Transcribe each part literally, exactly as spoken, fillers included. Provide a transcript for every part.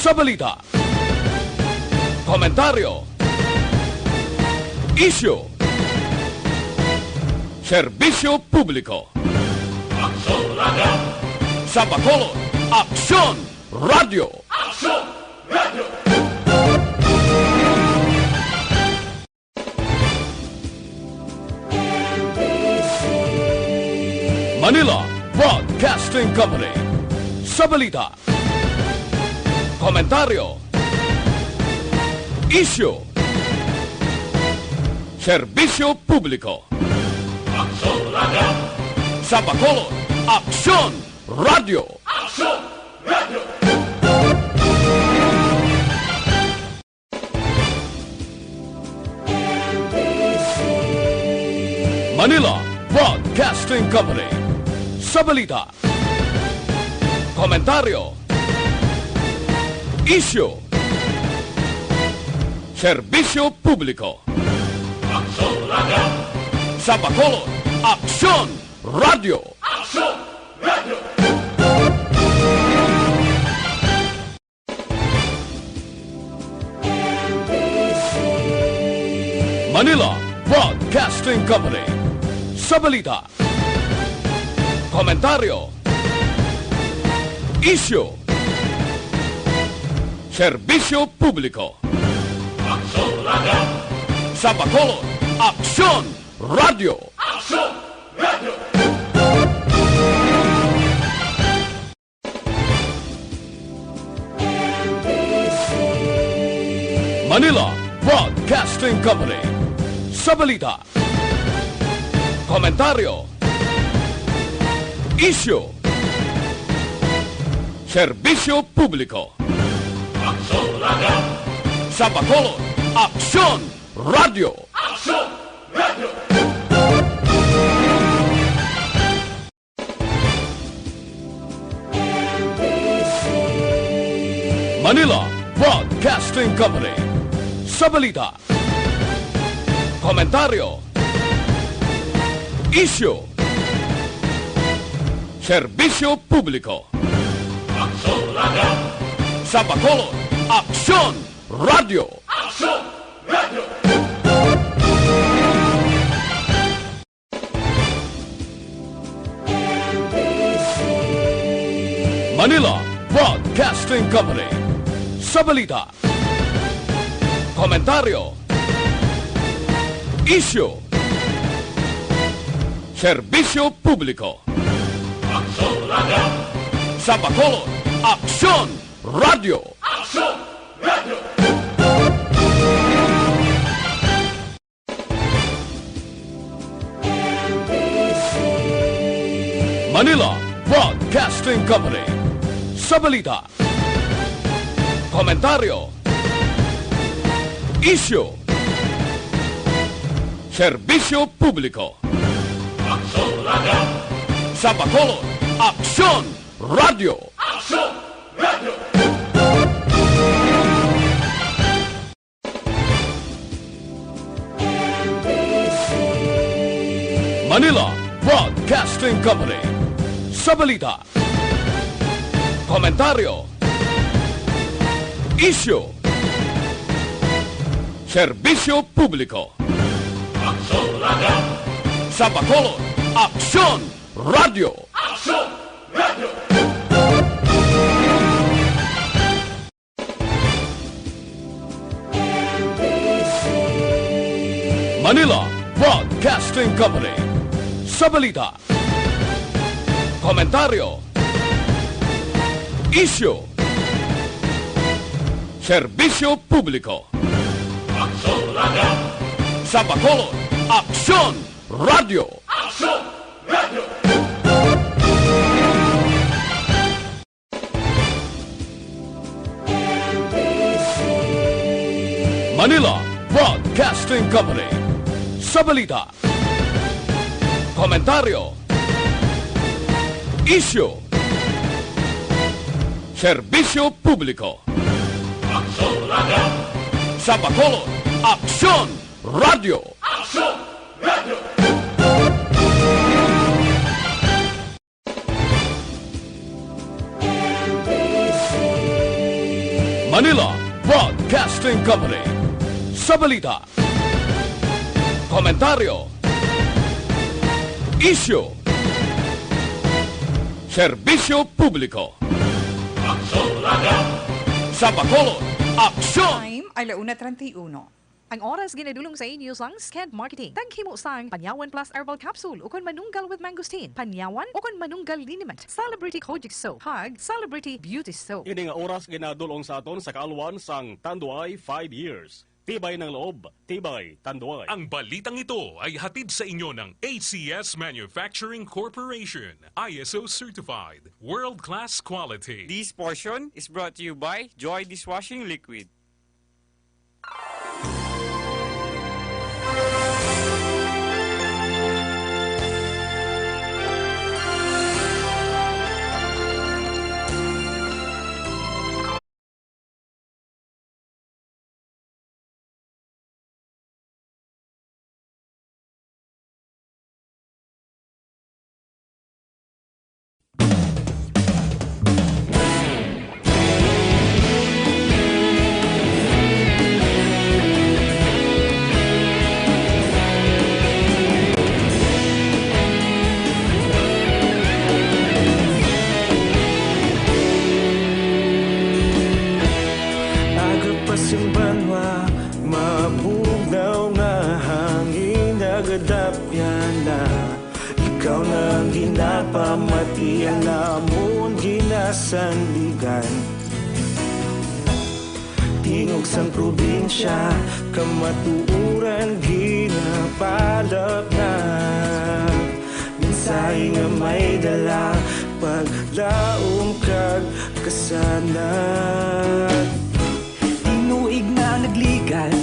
Sa balita, komentaryo, isyu, serbisyo publiko. Aksyon Radio! Sa Bacolod, Aksyon Radio! Aksyon Radio! Manila Broadcasting Company. Sa balita, komentaryo, isyu, serbisyo publiko. Aksyon Radio! Sa Bacolod, Aksyon Radio! Aksyon Radio! Manila Broadcasting Company. Sa balita, komentaryo, isyu, serbisyo publiko. Aksyon Radio! Sa Bacolod, Aksyon Radio! Aksyon Radio! Manila Broadcasting Company. Sa balita, komentaryo, isyu, serbisyo publiko. Aksyon Radio! Sa Bacolod, Aksyon Radio! Aksyon Radio! Manila Broadcasting Company. Sa balita, komentaryo, isyu, serbisyo publiko. Aksyon Radio! Sa Bacolod, Aksyon Radio! Aksyon Radio! Manila Broadcasting Company. Sa balita, komentaryo, isyu, serbisyo publiko. Aksyon Radio! Sa Bacolod, Aksyon Radio! Aksyon Radio! Manila Broadcasting Company. Sa balita, komentaryo, isyu, serbisyo publiko. Aksyon Radio! Sa Bacolod, Aksyon Radio! Aksyon Radio! Manila Broadcasting Company. Sa balita, komentaryo, isyu, serbisyo publiko. Aksyon Radio! Sa Bacolod, Aksyon Radio! Aksyon Radio! Manila Broadcasting Company. Sa balita, komentaryo, isyu, serbisyo publiko. Aksyon Radio! Sa Bacolod, Aksyon Radio! Aksyon Radio! Manila Broadcasting Company. Sa balita, komentaryo, isyu, serbisyo publiko. Aksyon Radio! Sa Bacolod, Aksyon Radio! Aksyon Radio! Manila Broadcasting Company. Sa balita, komentaryo, isyu, serbisyo publiko. Aksyon Radio! Sa Bacolod, Aksyon Radio! Aksyon Radio! Manila Broadcasting Company. Sa balita, komentaryo, isyu, serbisyo publiko. Sa Bacolod, aksyon! Time, alauna treinta y uno. Ang oras ginadulong sa inyo sang Skent Marketing. Taghimo sang Panyawan Plus Herbal Capsule ukon Manunggal with Mangosteen, Panyawan ukon Manunggal Liniment, Celebrity Kojic Soap, kag Celebrity Beauty Soap. Ini nga oras ginadulong sa aton sa kaalwan sang Tanduay five years. Tibay ng loob, tibay Tanduay. Ang balitang ito ay hatid sa inyo ng A C S Manufacturing Corporation, I S O certified, world-class quality. This portion is brought to you by Joy Dishwashing Liquid. Aga pa sing banwa, mabugnaw nga hangin, nagadapyan na. Ikaw na ang ginapamati, ang amon ginasandigan. Tingog sang probinsya, kamatuoran ginapalapnag. Mensahe nga may dala, paglaom kag kasanag. Tinuig na nagligad,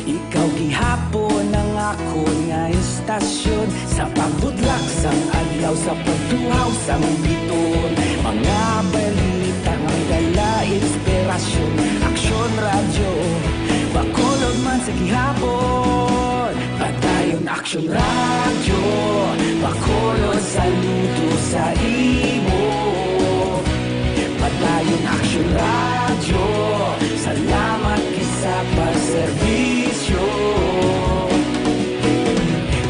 ikaw gihapon ang akon nga istasyon. Sa pagbutlak sang adlaw, sa pagtuhaw sang bituon, mga balita nga may dala inspirasyon. Aksyon Radyo, Bacolod man sa gihapon. Padayon Aksyon Radyo, Bacolod, saludo sa imo. Padayon Aksyon Radyo, salamat gid sa pagserbisyo.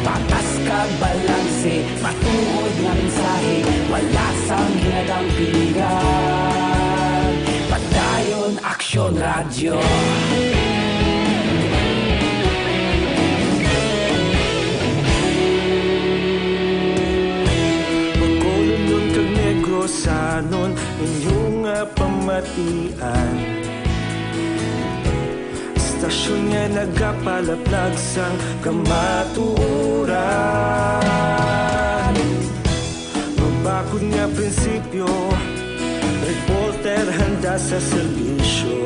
Patas kag balanse, matuod nga mensahe, wala sang ginadampigan. Padayon Aksyon Radyo. Bacolodnon kag Negrosanon, inyo nga pamatian. Istasyon nga nagapalaplag sang kamatuoran. Mabakod nga prinsipyo, reporter handa sa serbisyo.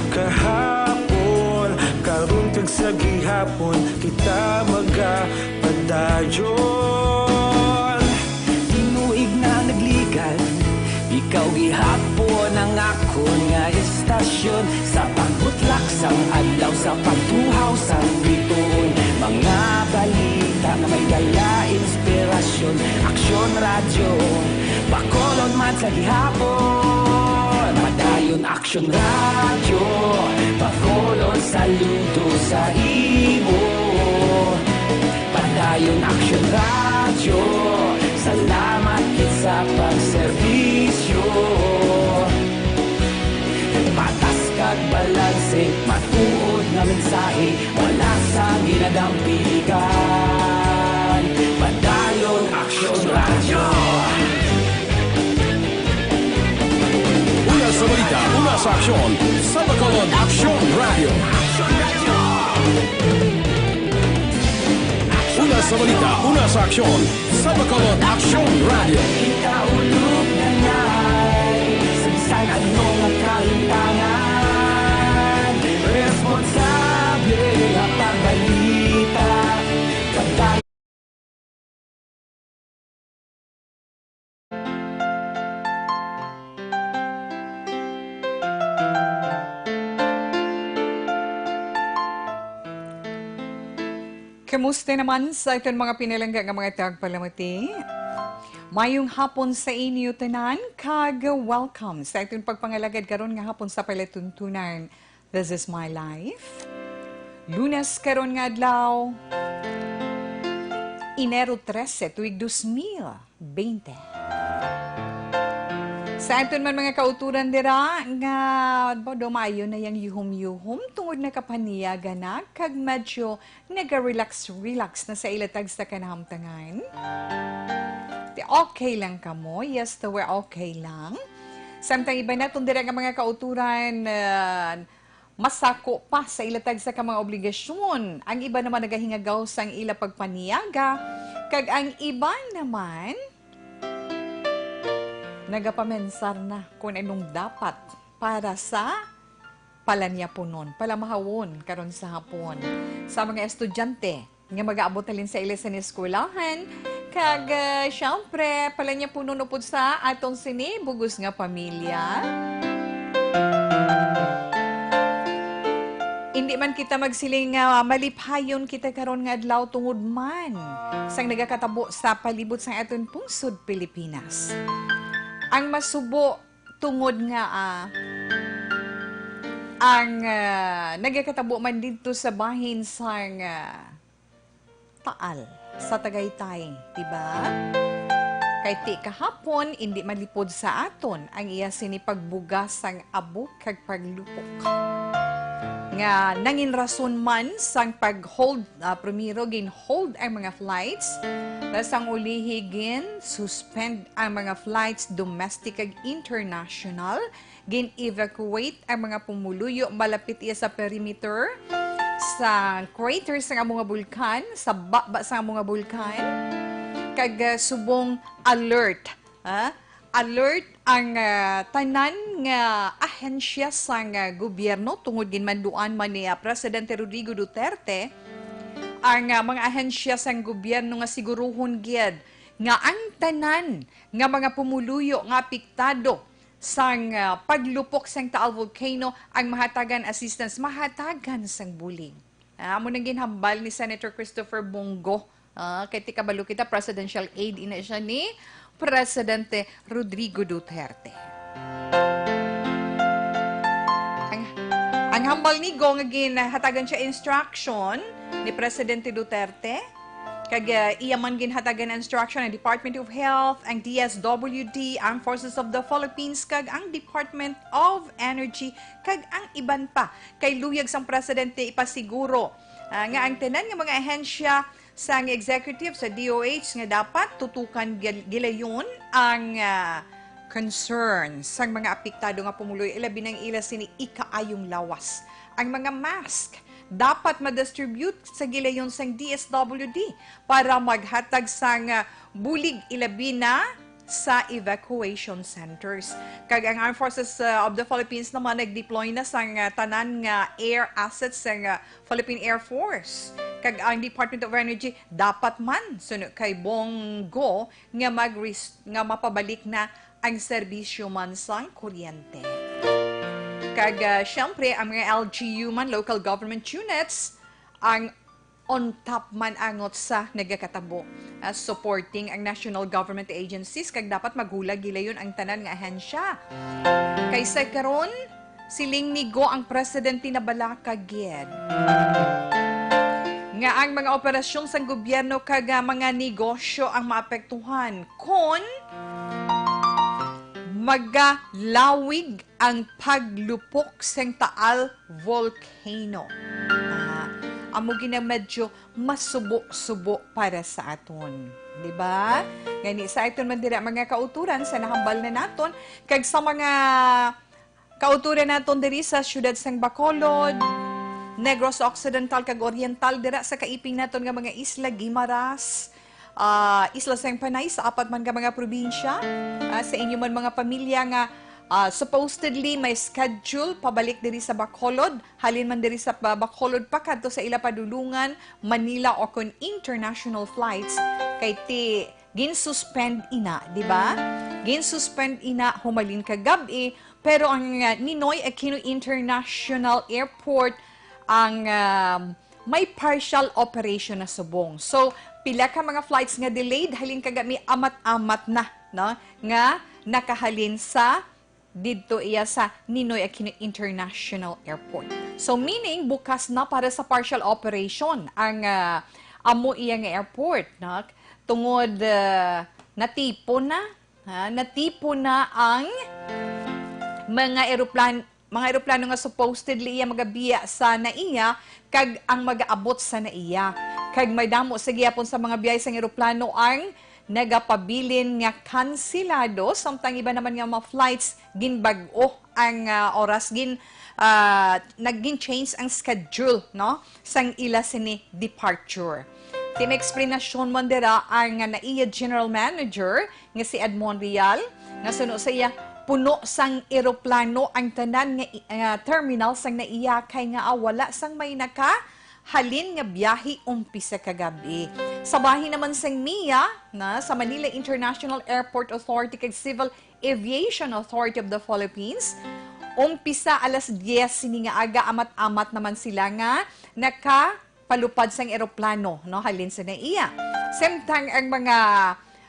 Kahapon, karon kag sa gihapon, kita magapadayon. Tinuig na nagligad, ikaw gihapon ang akon nga istasyon. Sa pagbutlak sang adlaw, sa pagtuhaw sang bituon, mga balita nga may dala inspirasyon. Aksyon Radyo, Bacolod man sa gihapon. Padayon Aksyon Radyo, Bacolod, saludo sa imo. Padayon Aksyon Radyo, salamat gid sa pagserbisyo. Patas kag balanse, matuod nga mensahe, wala sang ginadampigan. Padayon Aksyon Radyo. Una sa balita, una sa aksyon, sa Bacolod Aksyon Radyo. Una sa balita, una sa aksyon, sa Bacolod Aksyon Radyo. Ikaulog na na'y sa bisan ano nga kahitangan. Responsable nga pagbalita. Pagdal- Kamusta naman sa aton mga pinalangga nga mga tagpalamati? Mayong hapon sa inyo tanan, kag welcome sa aton pagpangalagad karon nga hapon sa palatuntunan. This is My Life. Lunes karon nga adlaw, Enero trese, tuig dos mil bente. Sa aton man mga kauturan dira nga, ba, dumayo na yang yuhom-yuhom tungod nakapaniyaga na kag medyo naga-relax-relax na sa ila tagsa ka nahamtangan. Ti okay lang kamo? Yes, to, we're okay lang. Samtang iba naton dira nga mga kauturan, ah, masako pa sa ila tagsa ka mga obligasyon. Ang iba naman nagahingagaw sang ila pagpaniyaga, kag ang iba naman nagapamensar na kung anong dapat para sa palanyapunon, palamahawon karon sa hapon. Sa mga estudyante nga mag-aabot halin sa ila sa eskwelahan, kag, ah, syempre, palanyapunon upod sa aton sini bugos nga pamilya. Indi man kita magsiling nga maliphayon kita karon nga adlaw tungod man sang nagakatabo sa palibot sang aton pungsod Pilipinas. Ang masubo tungod nga, ah, ang, ah, nagakatabo man didto sa bahin sang, ah, Taal sa Tagaytay, di ba? Kay ti kahapon, indi malipod sa aton ang iya sini pagbuga sang abo kag paglupok nga nangin rason man sang pag-hold, ah, primero gin-hold ang mga flights, tas ang ulihi gin-suspend ang mga flights domestic kag international, gin-evacuate ang mga pumuluyo malapit iya sa perimeter sa crater sang amo nga bulkan, sa baba sang amo nga bulkan, kag, ah, subong alert, ah, alert ang, ah, tanan nga ahensya sang, ah, gobyerno tungod ginmanduan man ni, ah, Presidente Rodrigo Duterte ang, ah, mga ahensya sang gobyerno nga siguruhon gid nga ang tanan nga mga pumuluyo nga apektado sang, ah, paglupok sang Taal Volcano ang mahatagan assistance, mahatagan sang bulig. Ah, amo nang ginhambal ni Senator Christopher Bong Go. Ah, kay ti kabalo kita, presidential aide ina siya ni Presidente Rodrigo Duterte. Ang, ang hambal ni Go nga ginhatagan siya instruction ni Presidente Duterte, kag, ah, iya man ginhatagan instruction ang Department of Health, ang D S W D, Armed Forces of the Philippines, kag ang Department of Energy, kag ang iban pa. Kay luyag sang presidente ipasiguro, ah, nga ang tanan nga mga ahensya sang executive sa D O H nga dapat tutukan gil-, gilayon ang, ah, concern sang mga apektado nga pumuluyo, ilabi nang ila sini ikaayong lawas. Ang mga mask dapat ma-distribute sa gilayon sang D S W D para maghatag sang, ah, bulig, ilabi na sa evacuation centers. Kag ang Armed Forces, uh, of the Philippines naman nag-deploy na sang, uh, tanan nga air assets sang, uh, Philippine Air Force. Kag ang Department of Energy dapat man, suno kay Bong Go, nga mag-res-, nga mapabalik na ang serbisyo man sang kuryente. Kag, uh, syempre, ang mga L G U man, local government units, ang on top man angot sa nagakatabo, ah, supporting ang national government agencies, kag dapat maghulag gilayon ang tanan nga ahensya. Kay sa karon, siling ni Go, ang presidente nabalaka gid nga ang mga operasyon sang gobyerno kag, ah, mga negosyo ang maapektuhan kon magalawig ang paglupok sang Taal Volcano. Ah, amo gid ang medyo masubo-subo para sa aton, di ba? Gani sa aton man dira, mga kauturan, sa nahambal na naton, kag sa mga kauturan naton diri sa siyudad sang Bacolod, Negros Occidental kag Oriental, dira sa kaiping naton nga mga isla, Guimaras, ah, Isla sang Panay, sa apat man ka mga probinsya, ah, sa inyo man mga pamilya nga, ah, supposedly may schedule pabalik diri sa Bacolod, halin man diri sa pa-, Bacolod pakadto sa ila padulungan, Manila o kon international flights, kay ti ginsuspend ina, di ba? Ginsuspend ina humalin kagab-i, pero ang, ah, Ninoy Aquino International Airport ang, ah, may partial operation na subong. So, pila ka mga flights nga delayed, halin kagab-i amat-amat na, no, nga nakahalin sa didto iya sa Ninoy Aquino International Airport. So, meaning, bukas na para sa partial operation ang, ah, amo iya nga airport, no? Tungod, ah, natipon na, ha? Natipon na ang mga eroplan-, mga eroplano nga supposedly iya magabiya sa NAIA kag ang magaabot sa NAIA. Kag may damo sa gihapon sa mga biyahe sang eroplano ang nagapabilin nga kanselado, samtang iba naman nga mga flights ginbag-o ang, ah, oras, gin-, ah, nagin-change ang schedule, no, sang ila sini departure. Ti may eksplanasyon man dira ang, ah, NAIA General Manager nga si Edmond Real, nga suno sa iya, puno sang eroplano ang tanan nga i-, nga terminal sang NAIA kay nga, ah, wala sang may nakahalin nga biyahe umpisa kagab-i. Sa bahin naman sang MIA, na sa Manila International Airport Authority kag Civil Aviation Authority of the Philippines, umpisa alas diyes sini nga aga, amat-amat naman sila nga naka palupad sang eroplano, no, halin sa NAIA. Samtang ang mga,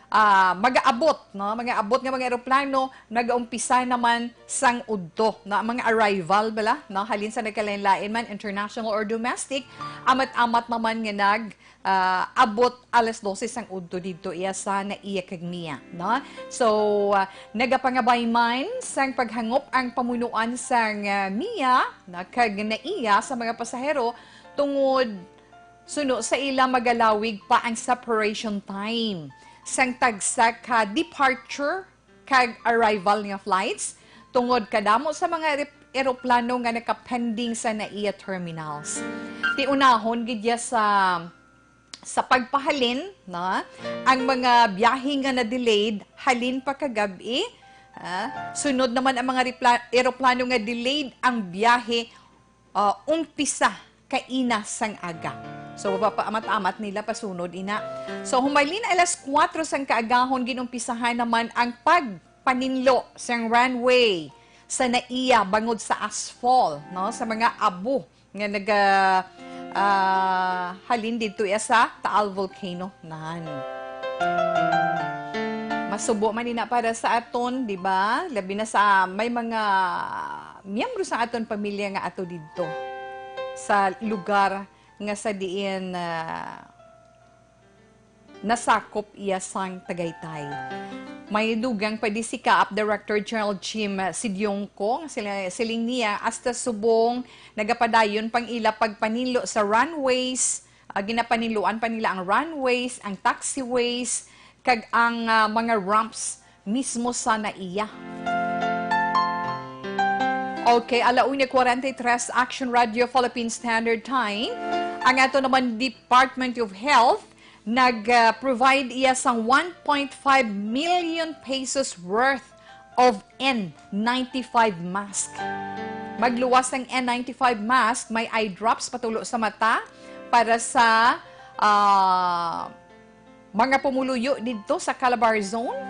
ah, magaabot, no, magaabot nga mga eroplano nagaumpisa naman sang udto, no, ang mga arrival bala, no, halin sa nagkalain-lain man, international or domestic, amat-amat naman nga nag, ah, abot alas dose sang udto didto iya sa NAIA kag MIA, no? So, ah, nagapangabay man sang paghangop ang pamunuan sang, ah, MIA, no, kag NAIA sa mga pasahero tungod suno sa ila, magalawig pa ang separation time sang tagsa ka departure kag arrival nga flights tungod kadamo sa mga erip-, eroplano nga nakapending sa NAIA terminals. Ti unahon gid ya sa, sa pagpahalin, na ang mga biyahe nga na-delayed halin pa kagab-i, ah, sunod naman ang mga repla-, eroplano nga delayed ang biyahe ah, umpisa kaina sang aga. So, mapapaamat-amat nila pasunod ina. So, humalin alas kuwatro sang kaagahon, ginumpisahan naman ang pagpaninlo sang runway sa NAIA bangod sa ashfall, no, sa mga abo nga naga, ah, halin didto iya sa Taal Volcano. Nan. Masubo man ina para sa aton, di ba? Labi na sa may mga miyembro sa aton pamilya nga ato didto sa lugar nga sa diin, ah, nasakop iya sang Tagaytay. May dugang pa di si CAAP Director General Jim Sidiongco, nga sila, siling niya, hasta subong nagapadayon pang ila pagpaninlo sa runways, ah, ginapaninluan pa nila ang runways, ang taxiways, kag ang, ah, mga ramps mismo sa NAIA. Okay, ala una kwarenta y tres, Action Radio Philippine Standard Time. Ang ato naman Department of Health nag, ah, provide iya sang one point five million pesos worth of N ninety-five mask. Magluwas ang N ninety-five mask, may eye drops patulo sa mata para sa, ah, mga pumuluyo didto sa Calabar Zone,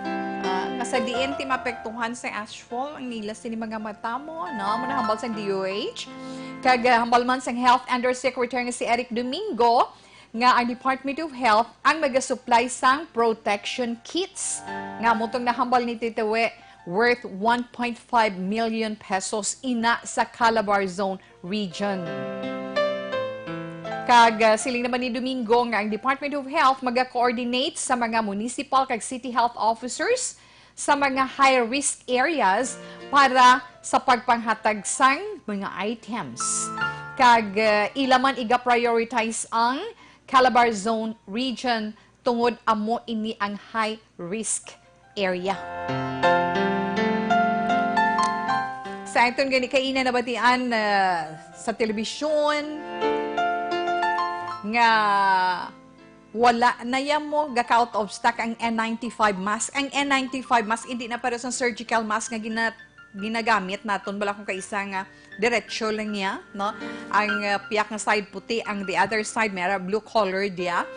ah, nga sa diin ti maapektuhan sa ashfall ang nila sini mga mata mo, no? Amo nahambal sang D O H. Kag, ah, hambal man sang Health Undersecretary nga si Eric Domingo nga ang Department of Health ang magasupply sang protection kits nga amo tong nahambal ni Tito We, worth one point five million pesos ina sa Calabar Zone region. Kag, ah, siling naman ni Domingo nga ang Department of Health maga-coordinate sa mga municipal kag city health officers sa mga high-risk areas para sa pagpanghatag sang mga items. Kag, ah, ila man iga-prioritize ang Calabar Zone region tungod amo ini ang high-risk area. Sa aton gani kaina nabatian, ah, sa telebisyon nga wala na ya mo, gaka-out of stock ang N ninety-five mask. Ang N ninety-five mask, hindi na para sa surgical mask nga gina-, ginagamit naton. Wala kung kaisa nga diretso lang niya, no? Ang, uh, piyak nga side puti, ang the other side may ara blue color diya.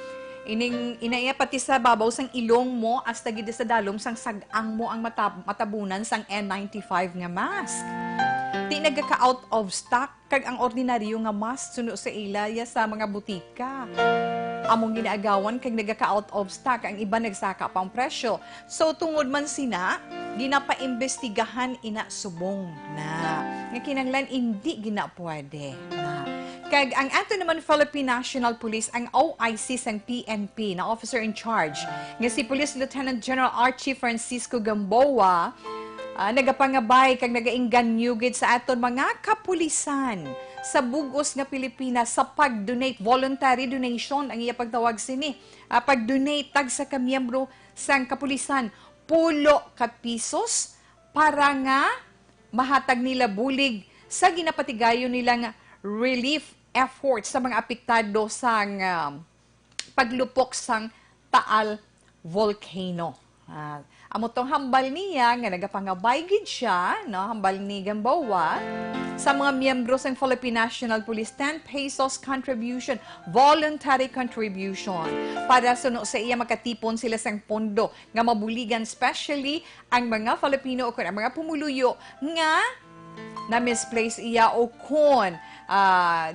Ining, inaya pati sa babaw sang ilong mo, hasta gid sa dalom sang sag-ang mo ang mata-, matabunan sang N ninety-five nga mask. Di nagaka-out of stock kag ang ordinaryo nga mask suno sa ila ya sa mga butika. Among ginaagawan kag nagaka-out of stock, ang iban nagsaka pa ang presyo. So, tungod man sina, ginapaimbestigahan ina subong na nga kinahanglan indi gina pwede na. Kag ang ato naman Philippine National Police, ang O I C sang P N P na officer in charge nga si Police Lieutenant General Archie Francisco Gamboa, ah, nagapangabay kag nagainganyo gid sa aton mga kapulisan sa bug-os nga Pilipinas sa pag-donate, voluntary donation ang iya pagtawag sini, ah, pag-donate tagsa ka miyembro sang kapulisan, pulo ka pisos para nga mahatag nila bulig sa ginapatigayon nila nga relief effort sa mga apektado sang, ah, paglupok sang Taal Volcano. Ah, amo tong hambal niya nga nagapangabay gid siya, no, hambal ni Gamboa sa mga miyembro sang Philippine National Police, ten pesos contribution, voluntary contribution, para suno sa iya makatipon sila sang pondo nga mabuligan, especially ang mga Filipino o kon ang mga pumuluyo nga na-misplace iya o kon, ah,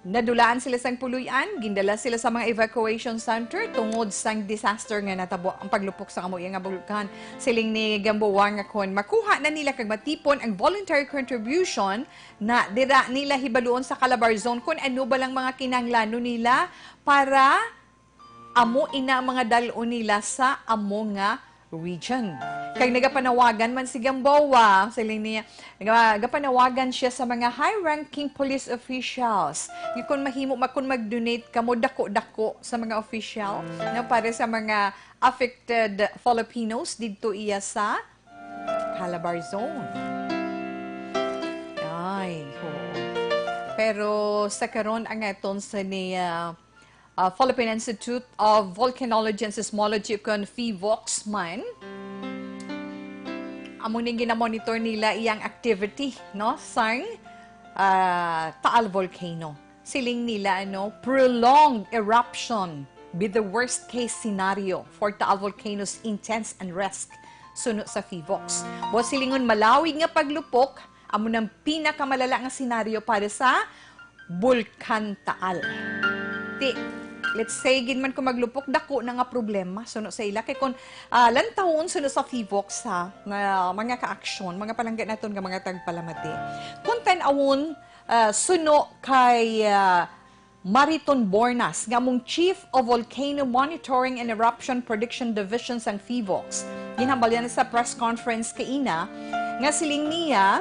nadulaan sila sang puloy-an, gindala sila sa mga evacuation center tungod sang disaster nga natabo ang paglupok sang amo iya nga bulkan. Siling ni Gamboa nga kon makuha na nila kag matipon ang voluntary contribution, na dira nila hibaluon sa Calabarzon kon ano ba lang mga kinahanglanon nila para amo ina ang mga dal-on nila sa amo nga region. Kag nagapanawagan man si Gamboa, siling niya, naga-, nagapanawagan siya sa mga high-ranking police officials nga kung mahimo, ma-, kung mag-donate kamo dako-dako sa mga official, no, para sa mga affected Filipinos didto iya sa Calabarzon. Ay, oo. Pero sa karon, ang aton sa ni, ah, ah, Philippine Institute of Volcanology and Seismology, kon PHIVOLCS man, amo ning ginamonitor nila iyang activity, no, sang, ah, Taal Volcano. Siling nila, ano, prolonged eruption be the worst case scenario for Taal Volcano's intense unrest, suno sa PHIVOLCS. Buot silingon, malawig nga paglupok amo nang pinakamalala nga senaryo para sa Bulkan Taal. Ti, let's say, gid man kung maglupok, dako na nga problema suno sa ila. Kay kung, ah, lantawon suno sa PHIVOLCS, ha, nga mga kaaksyon, mga palangga naton nga mga tagpalamati. Kung tan-awon, ah, suno kay, ah, Mariton Bornas, nga among Chief of Volcano Monitoring and Eruption Prediction Division sang PHIVOLCS. Ginhambal niya sa press conference kaina nga siling niya,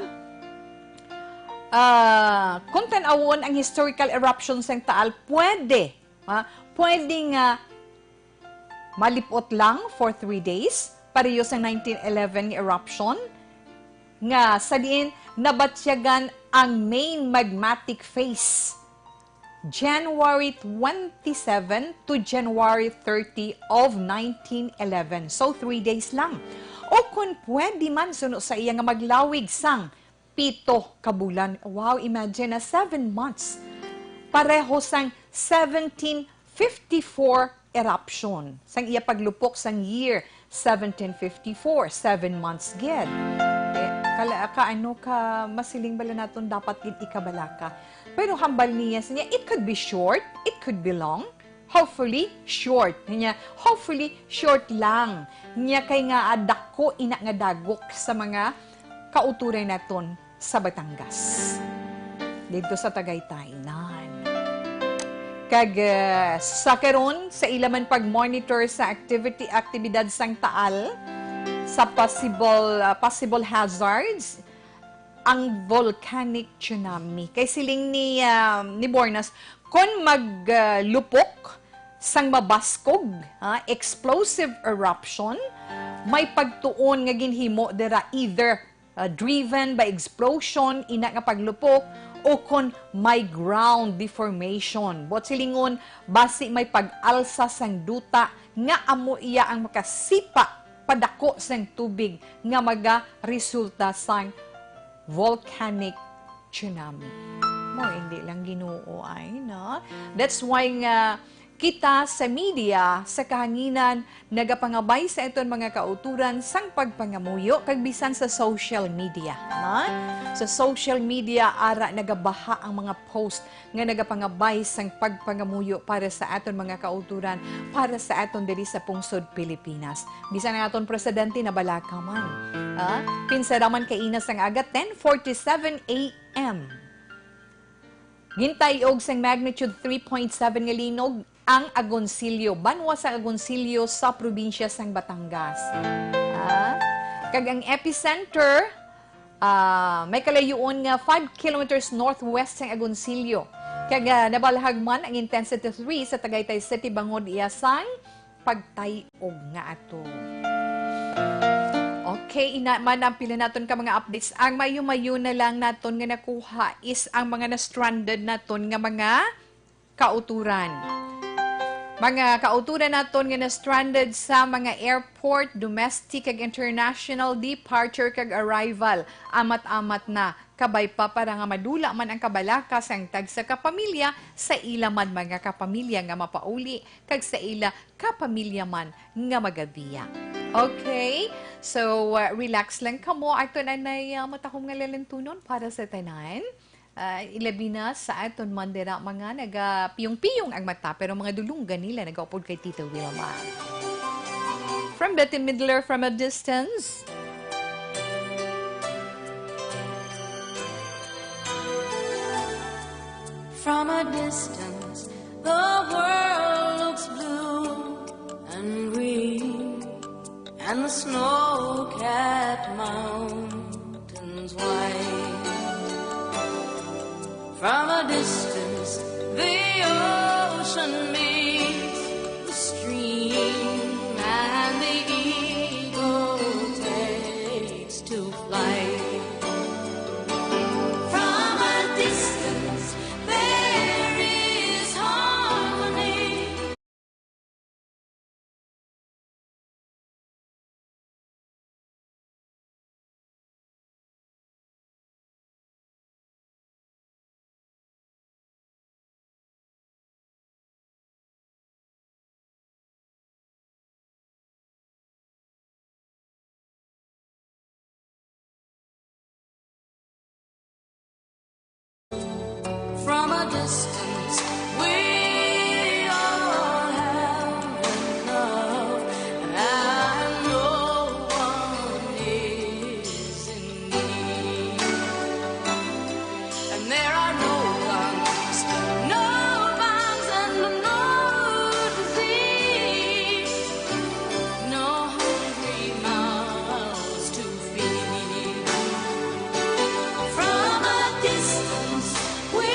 ah, kung tan-awon ang historical eruption sang Taal, pwede, ha, pwede nga malipot lang for three days, pareho sa nineteen eleven nga eruption, nga sa diin nabatyagan ang main magmatic phase, January twenty-seven to January thirty of nineteen eleven. So, three days lang. O kung pwede man, suno sa iya nga maglawig sang pito ka bulan. Wow, imagine na, seven months. Pareho sang seventeen fifty-four eruption. Sang iya paglupok sang year seventeen fifty-four, seven months gid. Eh, kala-, ka, ano ka, masiling bala naton dapat gid ikabalaka. Pero hambal niya sa niya, it could be short, it could be long. Hopefully, short. Niya, hopefully, short lang. Niya kay nga, ah, dako ina nga dagok sa mga kauturay naton sa Batangas. Dito sa Tagaytay, nan. Kag, eh, sa karon, sa ila man pag-monitor sa activity, aktibidad sang Taal, sa possible, ah, possible hazards, ang volcanic tsunami. Kay siling ni, ah, ni Bornas, kon mag, ah, lupok sang mabaskog, ah, explosive eruption, may pagtuon nga ginhimo dira either, ah, driven by explosion, ina nga paglupok, o kon may ground deformation. Buot silingon, basi may pag-alsa sang duta nga amo iya ang makasipa padako sang tubig nga magaresulta sang volcanic tsunami. Mao indi lang, Ginoo, ay, no? That's why nga Kita sa media, sa kahanginan, nagapangabay sa aton mga kautoran sang pagpangamuyo kag bisan sa social media, ha? Sa social media, ara nagabaha ang mga post nga nagapangabay sang pagpangamuyo para sa aton mga kautoran, para sa aton diri sa pungsod Pilipinas. Bisan ang aton presidente nabalaka man, ha? Pinsara man kaina sang aga, ten forty-seven A M. Gintay-og sang magnitude three point seven nga linog ang Agoncillo, banwa sang Agoncillo sa probinsya sang Batangas. Ah, kag ang epicenter, ah, may kalayuon nga five kilometers northwest sang Agoncillo. Kag, ah, nabalhag man ang intensity three sa Tagaytay City bangod iya sang pagtay-og nga ato. Okay, ina man ang pila naton ka mga updates. Ang mayo-mayo na lang naton nga nakuha is ang mga na-stranded naton nga mga kauturan. Mga kauturan naton nga na-stranded sa mga airport, domestic kag international departure kag arrival. Amat-amat na. Kabay pa para nga madula man ang kabalaka sang tagsa ka pamilya sa ila man mga kapamilya nga mapauli kag sa ila kapamilya man nga magabiya. Okay? So, uh, relax lang kamo. Aton anay, uh, matahom nga lalintunon para sa tanan. Uh, ilabi na sa aton man dira mga nagapiyong-piyong ang mata, pero mga dulonggan nila nagaupod kay Tita Wilma. From Bette Midler, From a Distance. From a distance, the world looks blue and green, and the snow-capped mountains white. From a distance, the ocean meets the stream, and the eagle takes to flight. From a distance, there is harmony. From a distance, we all have enough, and no one is in need. And there are no guns, no bombs, and no disease, no hungry mouths to feed. From a distance, we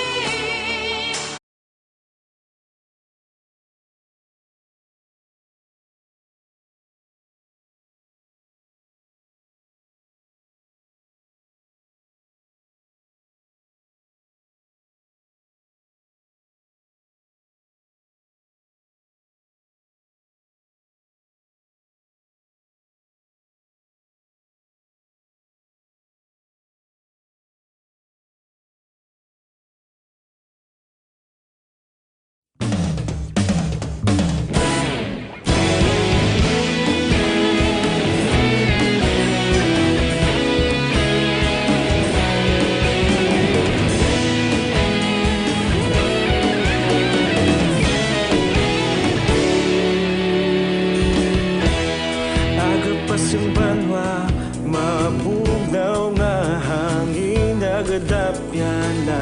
Aga pa sing banwa, mabugnaw nga hangin, nagadapyan na.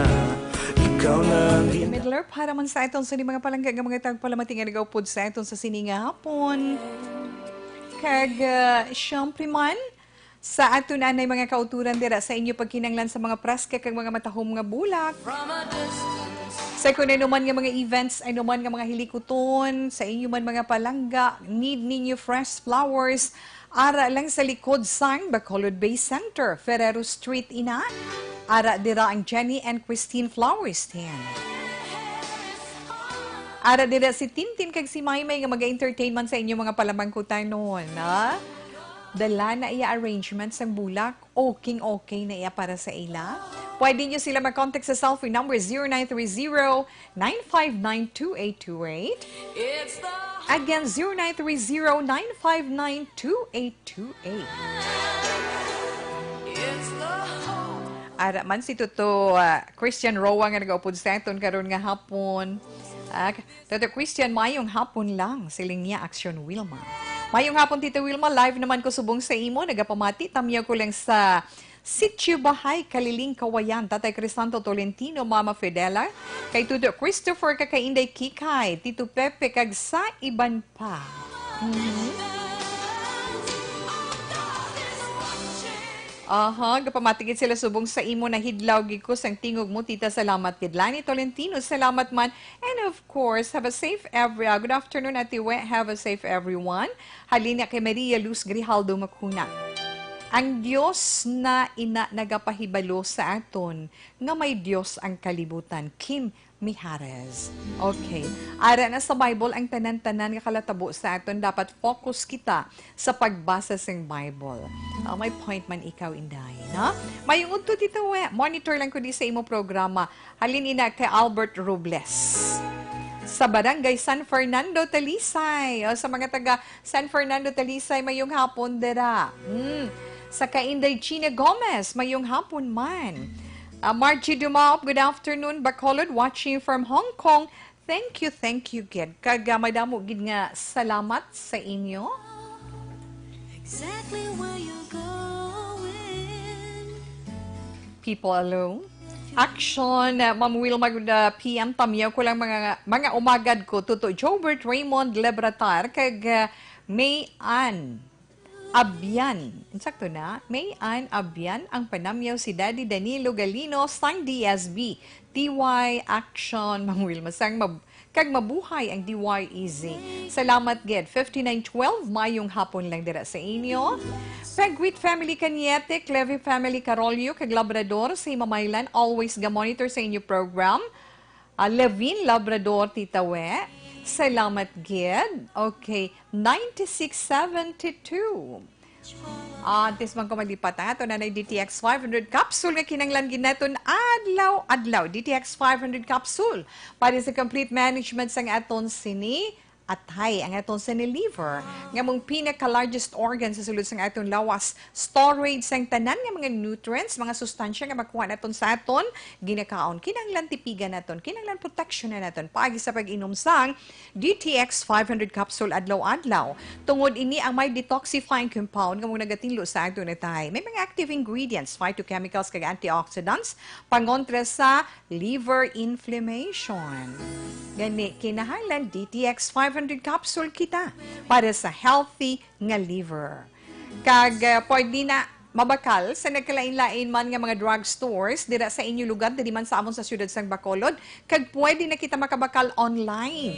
Ikaw na ang gin- Midler, para man sa aton sini mga palangga nga mga tagpalamati nga nagaupod sa aton sa sini nga hapon. Kag, ah, syempre man, sa aton anay mga kauturan dira sa inyo pagkinanglan sa mga preska kag mga matahom nga bulak. Sa kung ano man nga mga events, ano man nga mga hilikuton, sa inyo man mga palangga, need ninyo fresh flowers, ara lang sa likod sang Bacolod Bay Center, Ferrero Street ina. Ara dira ang Jenny and Christine Flower Stand. Ara dira si Tintin kag si Maymay nga mag-entertain man sa inyo mga palamangkutanon, ha? Dala na iya arrangement sang bulak. Okay, okay na iya para sa ila. Pwede nyo sila mag-contact sa cellphone number zero nine three zero, nine five nine, two eight two eight. It's the Again, zero nine three zero, nine five nine, two eight two eight. It's the hope. Ara man si Toto, ah, Christian Roa nga nagaupod sa aton karon nga hapon. Ah, Toto Christian, mayong hapon lang, siling niya, Aksyon Wilma. Mayong hapon, Tito Wilma. Live naman ko subong sa imo. Nagapamati, tamyaw ko lang sa Sitio Bahay, Kaliling, Kawayan, Tatay Crisanto Tolentino, Mama Fidela, kay Tudo Christopher, kay Inday Kikay, Tito Pepe, kag sa iban pa. Mhm. Aha, gapamati gid sila subong sa imo, nahidlaw gid ko sang tingog mo, tita. Salamat gid. Lani Tolentino, salamat man. And of course, have a safe every, ah, good afternoon, Ate We. Have a safe everyone. Halin na kay Maria Luz Grijaldo Macuna. Ang Dios na ina nagapahibalo sa aton nga may Dios ang kalibutan. Kim Mijares. Okay. Ara na sa Bible ang tanan-tanan nga kalatabo sa aton. Dapat focus kita sa pagbasa sing Bible. Ah, may point man ikaw, Inday, no? Mayong udto, Tito We. Monitor lang ko di sa imo programa. Halin ina kay Albert Robles sa Barangay San Fernando, Talisay. O, sa mga taga San Fernando, Talisay, mayong hapon dira. Hmm. Sa kay Inday Gina Gomez, mayong hapon man. Ah, Margie Dumaop, good afternoon, Bacolod, watching from Hong Kong. Thank you, thank you gid. Kag, ah, madamo gid nga salamat sa inyo. Exactly where you're going. People alone. Action, uh, Ma'am Wilma, good, uh, P M. Tamyaw ko lang mga, mga umagad ko. Tuto Jobert Raymond Lebratar, kag, uh, May Ann Abian. Sakto na? May Ann Abian, ang panamyaw si Daddy Danilo Galino, sang D S B. T Y Action, Ma'am Wilma, sang mab-, kag mabuhay ang D Y E Z. Salamat gid. Fifty-nine twelve, mayong hapon lang dira sa inyo. Pegwit family Cañete, Cleve family Carolio, kag Labrador sa Himamaylan, always ga-monitor sa inyo program. Ah, Levin Labrador, Tita We. Salamat gid. Okay, ninety-six seventy-two. Ah, antes man ko malipat, ha, ato na na D T X five hundred capsule nga kinahanglan gid naton adlaw-adlaw. D T X five hundred capsule para sa complete management sang aton sini atay, ang aton sini liver, nga mong pinaka-largest organ sa sulod sang aton lawas. Storage sang tanan nga mga nutrients, mga sustansya nga makuha naton sa aton ginakaon. Kinahanglan tipigan naton, kinahanglan proteksyonan naton paagi sa pag-inom sang D T X five hundred capsule adlaw-adlaw. Tungod ini ang may detoxifying compound nga mong nagatinlo sa aton atay. May mga active ingredients, phytochemicals, kag antioxidants, pangontra sa liver inflammation. Gani, kinahanglan D T X five hundred capsule kita para sa healthy nga liver. Kag, uh, pwede na mabakal sa nagkalain-lain man nga mga drugstores dira sa inyo lugar, diri man sa amon sa siyudad sang Bacolod, kag pwede na kita makabakal online.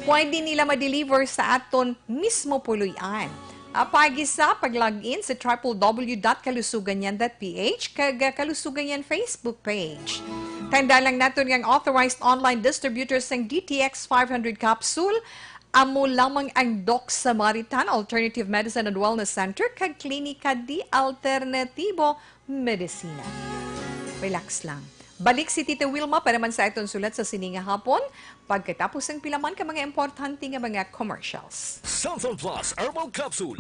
Pwede nila ma-deliver sa aton mismo puloy-an. Ah, paagi sa pag-log in sa triple W dot kalusuganyan dot P H kag, ah, Kalusuganyan Facebook page. Tanda lang naton nga ang authorized online distributor sang D T X five hundred capsule amo lamang ang Doc Samaritan Alternative Medicine and Wellness Center kag Klinika di Alternatibo Medicina. Relax lang. Balik si Tita Wilma para man sa aton sulat sa sini nga hapon, pagkatapos sang pila man ka mga importante nga mga commercials. Sansan Plus Herbal Capsule.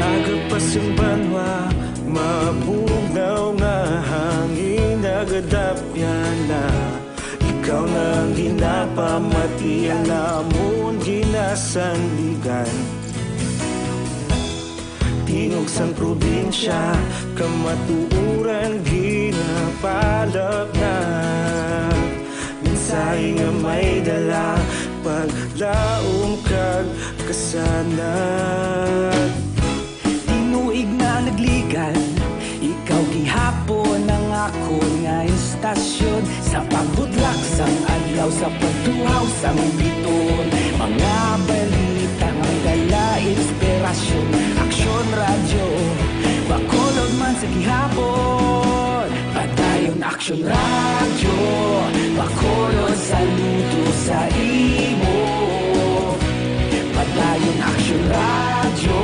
Agapas ang banwa, mabugnaw nga hangin, nagadapyan na. Ikaw na ang ginapamati, ang amon ginasandigan. Tingog sang probinsya, kamatuoran ginapalapnag. Mensahe nga may dala, paglaom kag kasanag. Tinuig na nagligan, ikaw gihapon ang akon nga estasyon. Sa pagbudlak sang adlaw, sa pagtuhaw sang biton, mga balita nga dala inspirasyon, aksyon. Radyo, Bacolod man sa gihapon. Padayon Aksyon Radyo, Bacolod saludo sa imo. Padayon Aksyon Radyo,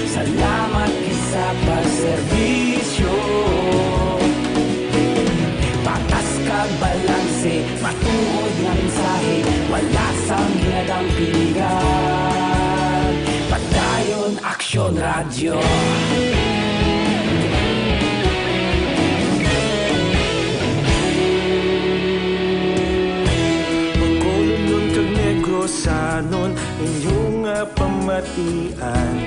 salamat gid sa pagserbisyo. Patas kag balanse, matuod nga mensahe, wala sang ginadampigan. Padayon Aksyon Radyo. Bacolodnon kag Negrosanon, inyo nga pamatian.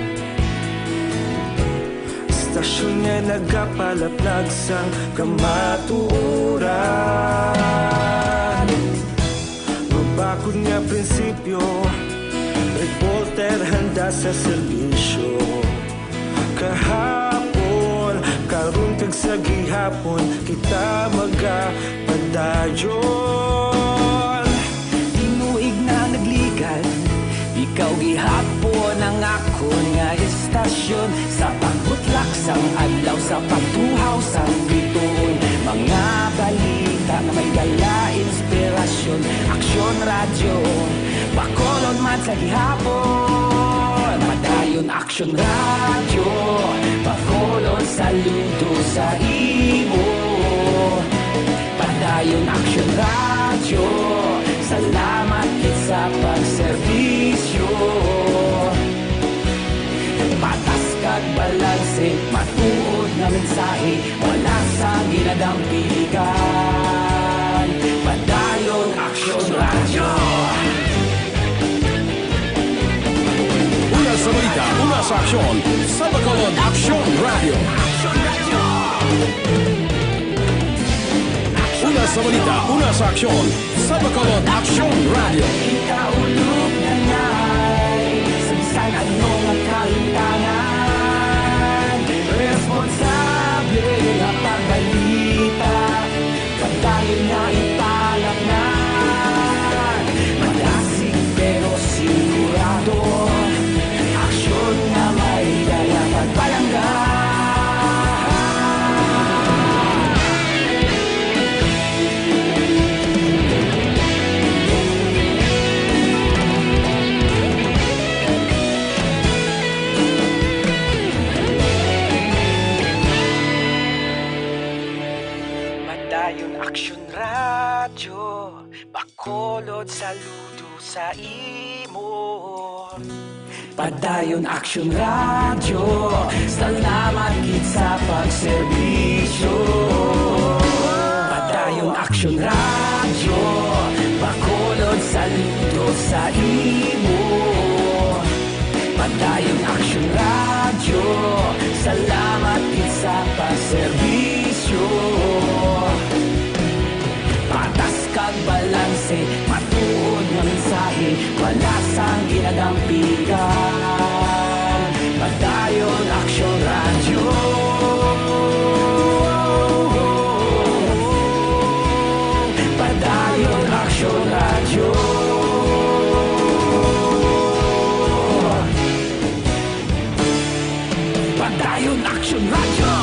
Istasyon nga nagapalaplag sang kamatuoran. Mabakod nga prinsipyo, reporter handa sa serbisyo. Kahapon, karon kag sa gihapon, kita magapadayon. Tinuig na nagligad, ikaw gihapon ang akon nga istasyon. Sa pagbutlak sang adlaw, sa pagtuhaw sang bituon, mga balita nga may dala inspirasyon. Aksyon Radyo, Bacolod man sa gihapon. Padayon Aksyon Radyo, Bacolod saludo sa imo. Padayon Aksyon Radyo, salamat gid sa pagserbisyo. Patas kag balanse, matuod nga mensahe, wala sang ginadampigan. Padayon Aksyon Radyo. Una sa balita, una sa aksyon, sa Bacolod Aksyon Radyo. Una sa balita, una sa aksyon, sa Bacolod Aksyon Radyo. Kita ulog na ngay, sa bisan ano nga kalimtangan, responsable nga pagbalita. Padayon nga ipalapnan, madasig pero sigurado. Aksyon nga may dala pagpalangga. Padayon Aksyon Radyo, Bacolod saludo sa imo. Padayon Aksyon Radyo, salamat gid sa pagserbisyo. Padayon Aksyon Radyo, Bacolod saludo sa imo. Padayon Aksyon Radyo, salamat gid sa pagserbisyo. Patas kag balanse, matuod nga mensahe, wala sang ginadampigan. Padayon Aksyon Radyo. Padayon Aksyon Radyo. Padayon Aksyon Radyo.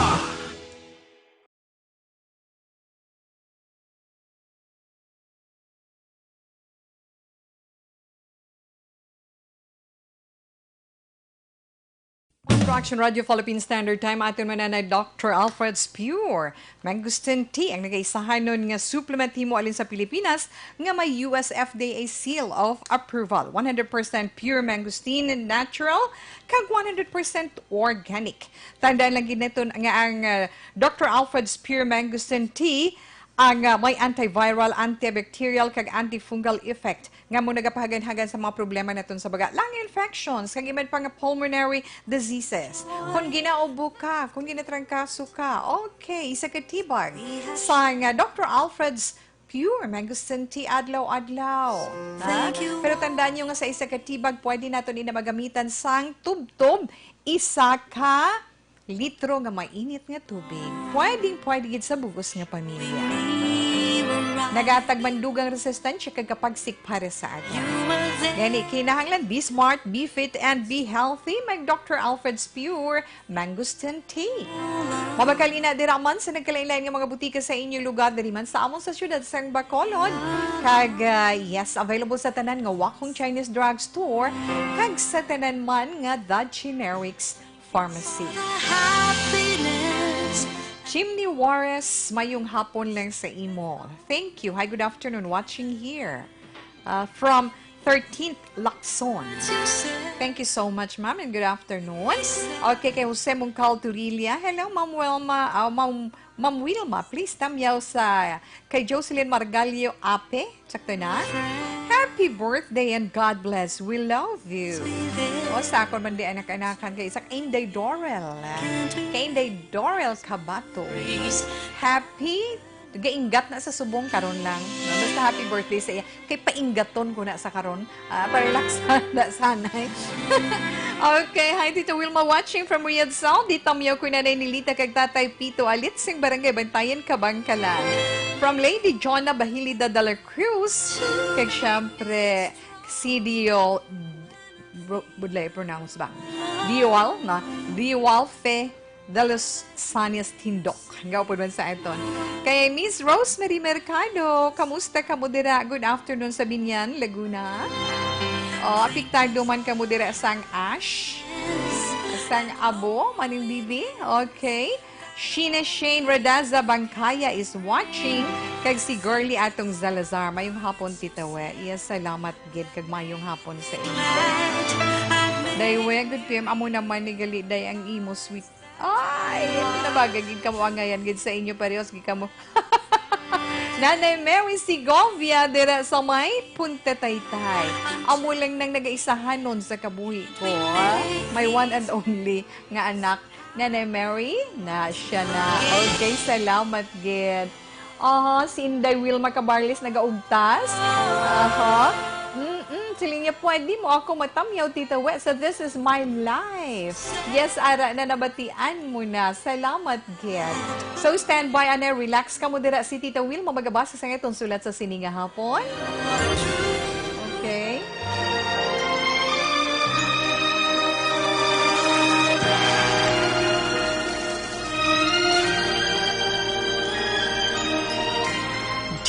Aksyon Radyo Philippine Standard Time, aton mananay Doctor Alfred's Pure Mangosteen Tea, ang nagaisahanon nga supplement himo alin sa Pilipinas nga may U S F D A seal of approval. One hundred percent pure mangosteen, natural, kag one hundred percent organic. Tandaan lang gid naton nga ang, ah, Doctor Alfred's Pure Mangosteen Tea ang, ah, may antiviral, antibacterial, kag antifungal effect nga mo nagapahaganhagan sa mga problema naton sa baga, lung infections, kag iban pa nga pulmonary diseases. Kung ginaubo ka, kung ginatrangkaso ka, okay, isa ka tibag sang, ah, Doctor Alfred's Pure Mangosteen Tea adlaw-adlaw. Ha? Pero tandaan nyo nga sa isa ka tibag, pwede naton ina magamitan sang tubtob isa ka litro nga mainit nga tubig. Pwedeng pwede gid sa bugos nga pamilya. Nagahatag man dugang resistensya kag kapagsik para sa aton. Gani, kinahanglan, be smart, be fit, and be healthy. Mag Doctor Alfred's Pure Mangosteen Tea. Mabakal ina dira man sa nagkalain-lain nga mga butika sa inyong lugar, diri man sa amon sa siyudad sang Bacolod. Kag, ah, yes, available sa tanan nga Wakong Chinese Drugstore kag sa tanan man nga The Generics Pharmacy. Chimney Juarez, mayong hapon lang sa imo. Thank you. Hi, good afternoon. Watching here, uh, from thirteenth Lacson. Thank you so much, ma'am, and good afternoon. Okay, kay Jose Mungcal Turilla. Hello, Ma'am Wilma. Ah, Ma'am, Ma'am Wilma, please tamyaw sa kay Jocelyn Margallo Ape. Sakto na? Happy birthday and God bless. We love you. O, sa akon man di anak-anakan kay isa kay Inday Dorel. Kay Inday Dorel Kabato. Happy, gainggat na sa subong karon lang. Basta happy birthday sa iya. Kay painggaton ko na sa karon. Ah, pa-relax na sanay. Okay, hi, Tita Wilma, watching from Riyadh, Saudi. Tamyaw ko, Nanay Nilita kag Tatay Pito Alit sing Barangay Bantayan, Kabangkalan. From Lady Jonna Bahilida de la Cruz, kag syempre, si Diol, bro-, budlay pronounce ba? Diol, no? Diolfe de los Sanes Tindok. Hanggang upod man sa aton. Kay Miss Rosemary Mercado, kamusta kamo dira? Good afternoon sa Binyan, Laguna. Oh, apektado man kamo dira sang ash? Sang abo, Maning Bibi? Okay. Sheena Shane Radaza Bangkaya is watching. Kag si Girly Atong Zalazar. Mayong hapon, Tita We. Yes, salamat gid kag mayong hapon sa inyo. Day We, good P M. Amo naman ni gali, day, ang imo sweet. Ay, nabagay gid kamo angayan gid sa inyo, parehas gid kamo. Nanay Mary Segovia, dira sa may Punta Taytay. Amo lang nang nagaisahanon sa kabuhi ko, ha? My one and only nga anak. Nanay Mary, na siya na. Okay, salamat gid. Aha, si Inday Wilma Cabarles nagaugtas. Aha. Mm-mm, siling niya, "Pwede mo ako matamyaw, Tita We, sa This Is My Life." Yes, ara na, nabatian mo na. Salamat gid. So, stand by, anay, relax kamo dira. Si Tita Wilma magabasa sa aton sulat sa sini nga hapon. Okay.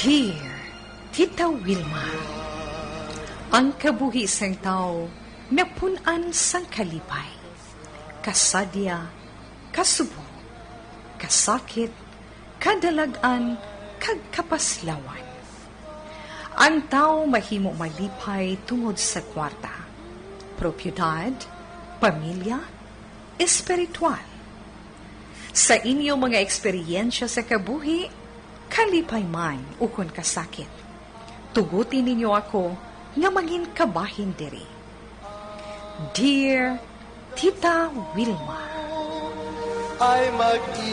Dear Tita Wilma, ang kabuhi sang tawo napun-an sang kalipay, kasadya, kasubo, kasakit, kadalag-an, kag kapaslawan. Ang tawo mahimo malipay tungod sa kwarta, propiedad, pamilya, espiritual. Sa inyo mga eksperyensya sa kabuhi, kalipay man ukon kasakit, tuguti ninyo ako nga mangin kabahin diri. Dear Tita Wilma. Ay mag-ilaw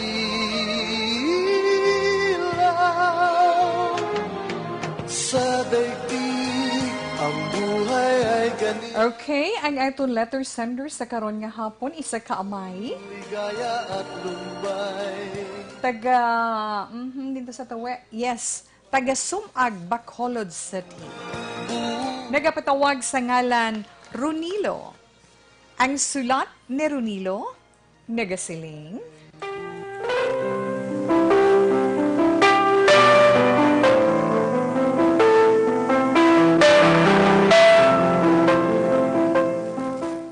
sa daigdig, ang buhay ay gani. Okay, ang aton letter sender sa karon nga hapon, isa ka amay. Ligaya at lumbay. Taga, mhm, dito sa Tawe. Yes, taga Sumag, Bacolod City. Nagapatawag sa ngalan Ronilo. Ang sulat ni Ronilo nagasiling,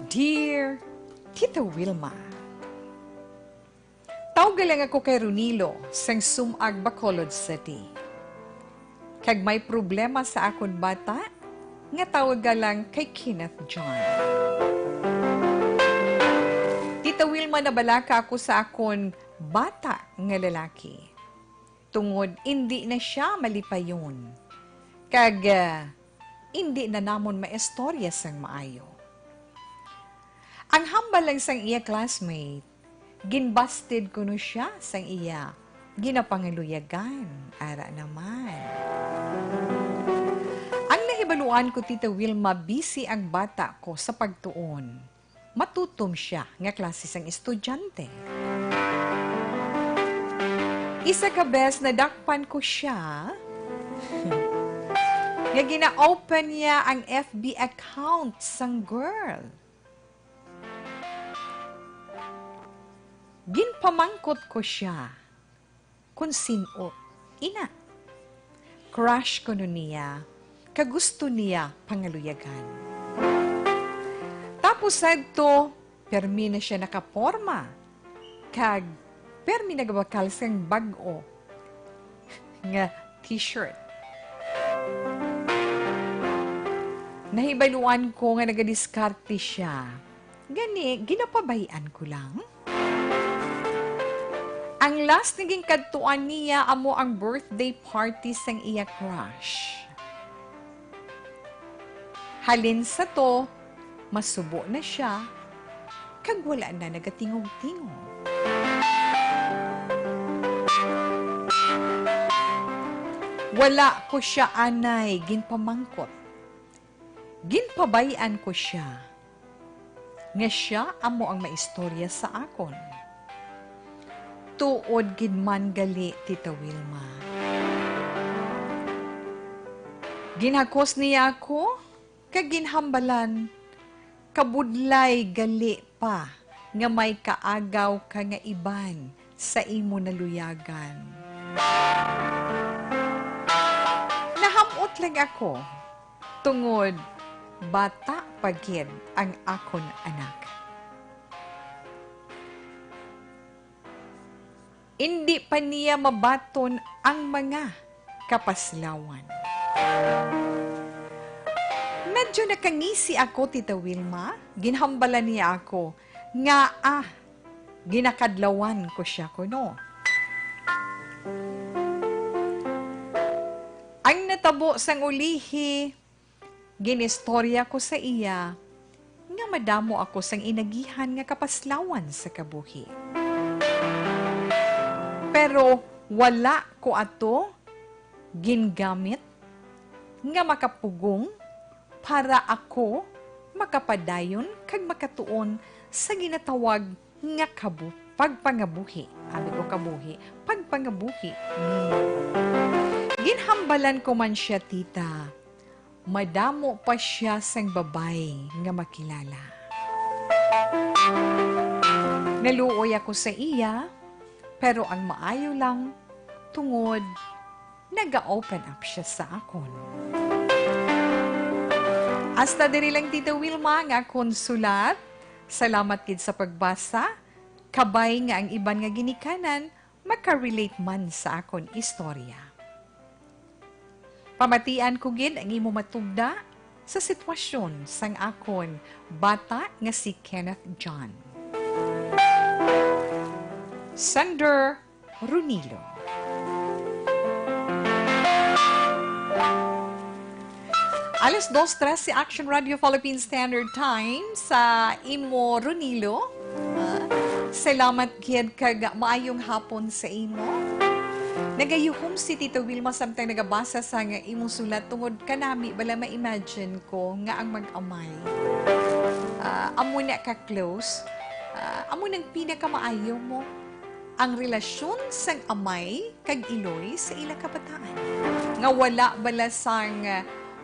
Dear Tita Wilma, tawga lang ako kay Ronilo sang Sumag, Bacolod City. Kag may problema sa akon bata nga tawga lang kay Kenneth John. Tita Wilma, nabalaka ako sa akon bata nga lalaki, tungod indi na sia malipayon, kag, ah, indi na namon maistorya sang maayo. Ang hambal lang sang iya classmate, ginbasted kuno sia sang iya ginapangaluyagan. Ara naman. Ang nahibaluan ko, Tita Wilma, busy ang bata ko sa pagtuon. Matutom sia nga klase sang estudyante. Isa ka bes nadakpan ko sia nga gina-open niya ang F B account sang girl. Ginpamangkot ko siya kon sin-o ina. Crush ko no niya, kag gusto niya pangaluyagan. Tapos sadto, permi na siya nakaporma, kag permi nagabakal sang bag-o nga t-shirt. Nahibaluan ko nga nagadiskarte siya. Gani, ginapabay-an ko lang. Ang last nga ginkadtuan niya amo ang birthday party sang iya crush. Halin sa to, masubo na siya, kag wala na nagatingog-tingog. Wala ko siya anay ginpamangkot. Ginpabay-an ko siya nga sia amo ang maistorya sa akon. Tuod gid man gali, Tita Wilma. Ginhakos niya ako kag ginhambalan, "Kabudlay gali pa nga may kaagaw ka nga iban sa imo naluyagan." Naham-ot lang ako, tungod bata pa gid ang akon anak. Indi pa niya mabaton ang mga kapaslawan. Medyo nakangisi ako, Tita Wilma. Ginhambalan niya ako nga, ah, ginakadlawan ko siya kuno. Ang natabo sang ulihi, ginistorya ko sa iya nga madamo ako sang inagihan nga kapaslawan sa kabuhi. Pero wala ko ato gingamit nga makapugong para ako makapadayon kag makatuon sa ginatawag nga kabu-, pagpangabuhi. Abi ko kabuhi, pagpangabuhi niya. Ginhambalan ko man sia, tita. Madamo pa sia sang babay nga makilala. Naluoy ako sa iya, pero ang maayo lang, tungod naga-open up sia sa akon. Hasta diri lang, Tita Wilma, ang akon sulat. Salamat gid sa pagbasa. Kabay nga ang iban nga ginikanan makarelate man sa akon istorya. Pamatian ko gid ang imo matugda sa sitwasyon sang akon bata nga si Kenneth John. Sender Runilo. Alas dos trese, Action Radio Philippine Standard Time sa imo, Ronilo. Ah, salamat gid kag maayong hapon sa imo. Nagayuhom si Tita Wilma samtang nagabasa sang imo sulat tungod kanami bala ma-imagine ko nga ang mag-amay, ah, amo na ka close, ah, amo nang pinakamaayo mo. Ang relasyon sang amay kag iloy sa ila kabataan. Nga wala bala sang,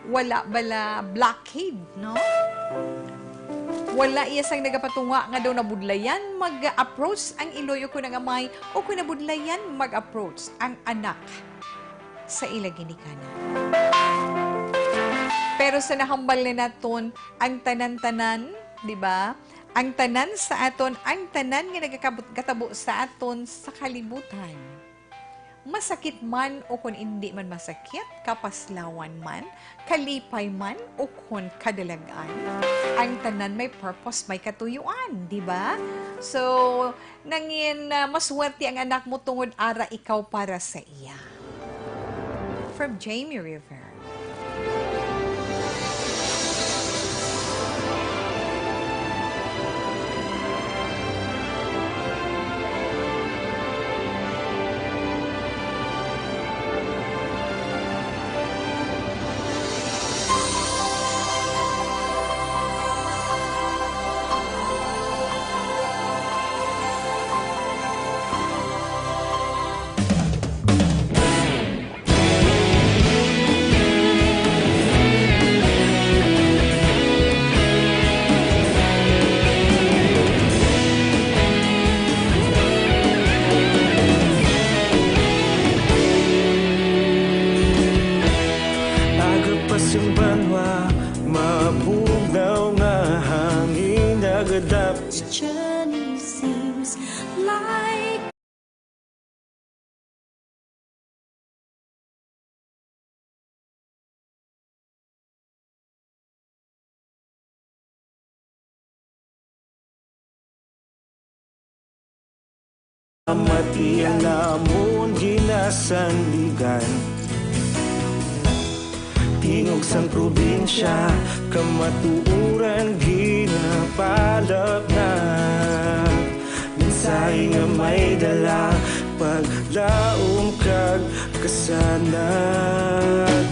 wala bala blockade, no? Wala iya sang nagapatunga nga daw nabudlayan mag-approach ang iloy o kun ang amay, o kun nabudlayan mag-approach ang anak sa ila ginikanan. Pero sa nahambal na naton, ang tanan-tanan, di ba? Ang tanan sa aton, ang tanan nga nagakabut-, katabo sa aton sa kalibutan. Masakit man o kon indi man masakit, kapaslawan man, kalipay man o kon kadalag-an, ang tanan may purpose, may katuyuan, di ba? So, nangin, ah, maswerte ang anak mo tungod ara ikaw para sa iya. From Jamie Rivera. Mati ang namon ginasandigan. Tingog sang probinsya, kamatuoran ginapalapnag. Mensahe nga may dala, paglaom kag kasanag.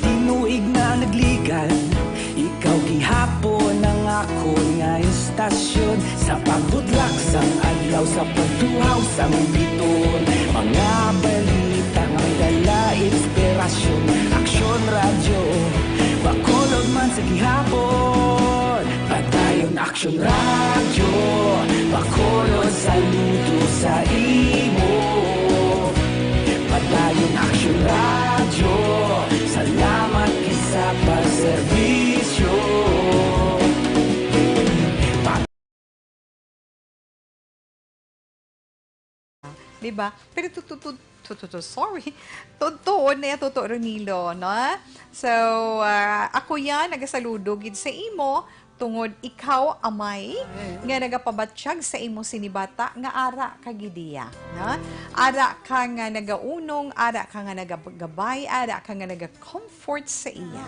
Tinuig na nagligan, ikaw gihapon ang akon nga istasyon. Sa pagbutlak sang adlaw, sa pagtuhaw sang biton, mga balita nga may dala inspirasyon. Aksyon Radyo, Bacolod man sa gihapon. Padayon Aksyon Radyo, Bacolod, saludo sa imo. Padayon Aksyon Radyo, salamat gid sa pagserbisyo. Pa- Di ba? Pero tututud, tututud, sorry. Tutuod na yan, Toto Ronilo, no? So, ah, ako yan, nagasaludo gid sa imo, tungod ikaw, amay, nga nagapabatyag sa imo sini bata, nga ara ka gid iya, no? Ara ka nga nagaunong, ara ka nga nagagabay, ara ka nga naga-comfort sa iya.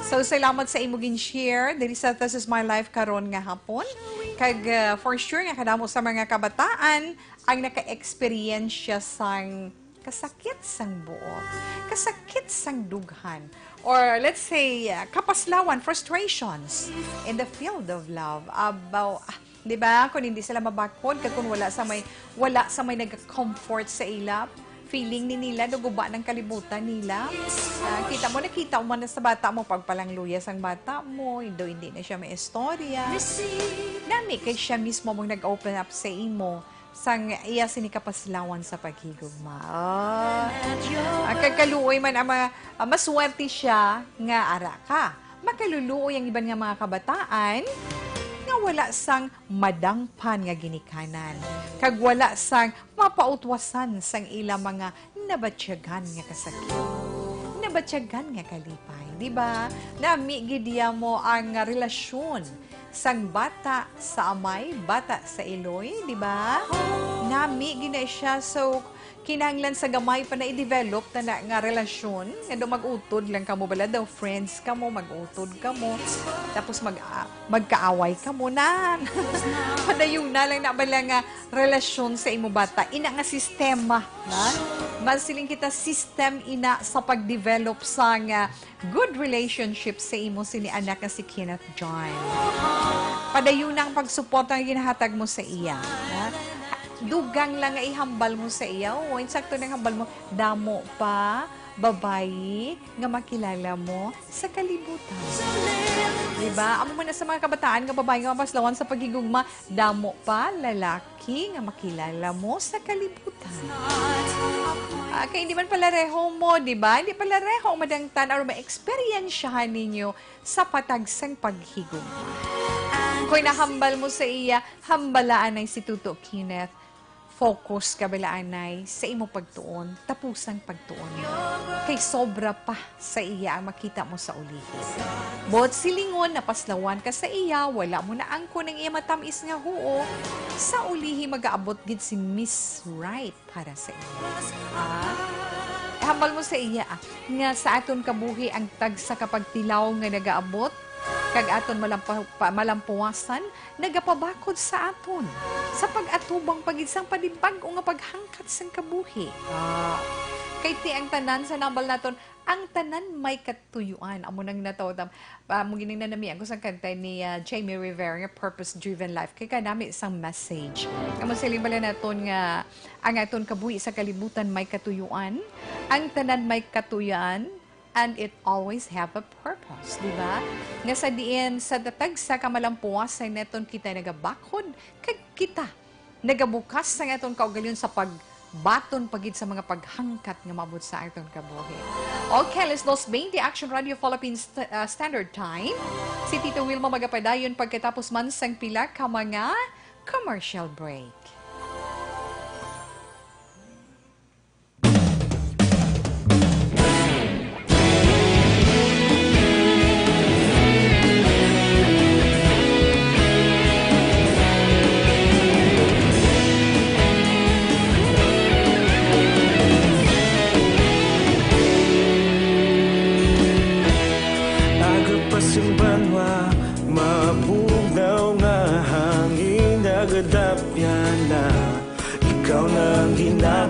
So, salamat sa imo gin-share diri sa This Is My Life karon nga hapon. Kag, ah, for sure nga kadamo sa mga kabataan ang naka-eksperyensya sang kasakit sang buot, kasakit sang dughan, or let's say, ah, kapaslawan, frustrations in the field of love. About, ah, di ba? Kung hindi sila mabakod, kag kung wala sa may, wala sa may nag-comfort sa ila, feeling ni nila, naguba ng kalibutan nila. Ah, kita mo, nakita mo na sa bata mo, pagpalangluya sang bata mo, indo hindi na siya may istorya. Nami kay siya mismo mong nag-open up sa imo sang iya sini kapaslawan sa paghigugma. Ah, ang kagkaluoy man ang mga, ah, maswerte siya nga ara ka. Makaluluoy ang iban nga mga kabataan nga wala sang madangpan nga ginikanan, kag wala sang mapautwasan sang ila mga nabatyagan nga kasakit, nabatyagan nga kalipay, di ba? Nami gid iya mo ang relasyon sang bata sa amay, bata sa iloy, di ba? Nami gid na siya. So, kinahanglan sa gamay pa na i-develop na, na nga relasyon, nga daw mag-utod lang kamo, bala daw friends kamo, mag-utod kamo, tapos mag, ah, magkaaway kamo na. Padayon na lang na bala nga relasyon sa imo bata. Ina nga sistema, na? Masiling kita, system ina sa pag-develop sa nga good relationship sa imo sini anak nga si Kenneth John. Padayon ang pagsuporta nga ginahatag mo sa iya, ha? Dugang lang nga ihambal mo sa iya. Oo, insakto nang hambal mo, damo pa babayi nga makilala mo sa kalibutan. Di ba? Amo man na sa mga kabataan nga babayi nga mapaslawan sa paghigugma, damo pa lalaki nga makilala mo sa kalibutan. Ah, kay hindi man palareho mo, di ba? Hindi palareho ang madangtan aron ma-eksperyensyahan ninyo sa patag sang paghigugma. Kung nahambal mo sa iya, hambalaan ay si Tuto Kenneth. Focus ka bala anay sa imo pagtuon, tapusang pagtuon mo. Kay sobra pa sa iya ang makita mo sa ulihi. Buot silingon, napaslawan ka sa iya, wala mo naangkon ang iya matamis nga huo, sa ulihi magaabot gid si Miss Right para sa iya. Ah, hambal mo sa iya, ah, nga sa aton kabuhi ang tagsa ka pagtilaw nga nagaabot, kag aton malampa-, pa-, malampuwasan, nagapabakod sa aton sa pag-atubang pa gid sang panibag-o nga paghangkat sang kabuhi. Ah, kay ti ang tanan sa nambal naton, ang tanan may katuyuan. Amo nang natawag tam-, ah, mo gining nanami ako sang kanta ni, ah, Jamie Rivera nga Purpose Driven Life. Kay kanami sang message. Amo siling bala naton nga ang aton kabuhi sa kalibutan may katuyuan, ang tanan may katuyuan, and it always have a purpose, di ba? Nga sa diin, sa tatag sa kamalampuasan naton kita nagabakod, kag kita nagabukas sa aton kaugalingon sa pagbaton pa gid sa mga paghangkat nga maabot sa aton kabuhi. Okay, alas dos bente, Action Radio Philippines st-, uh, Standard Time. Si Tita Wilma magapadayon pagkatapos man sang pila ka mga commercial break.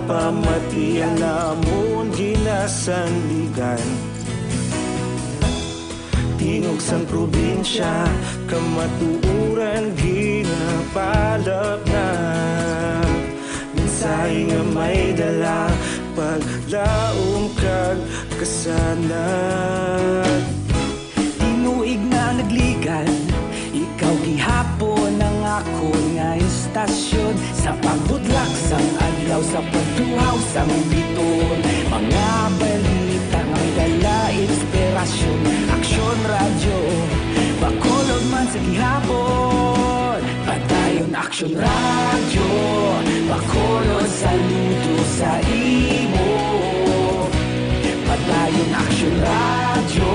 Pamatian namon ginasandigan, tingog sang probinsya, kamatuoran ginapalapnag. Mensahe nga may dala, paglaom kag kasanag. Tinuig na nagligan, ikaw gihapon ang akon nga istasyon. Sa pagbutlak sang adlaw, sa pagtuhaw sang bituon, mga balita nga may dala inspirasyon. Aksyon Radyo, Bacolod man sa gihapon. Padayon Aksyon Radyo, Bacolod, saludo sa imo. Padayon Aksyon Radyo,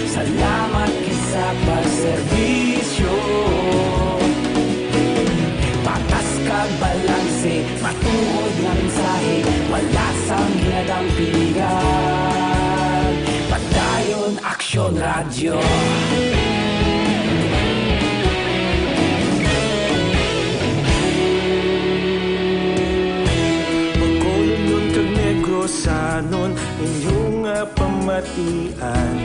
salamat gid sa pagserbisyo. Patas kag balanse, matuod nga mensahe, wala sang ginadampigan. Padayon Aksyon Radyo. Bacolodnon kag Negrosanon, inyo nga pamatian.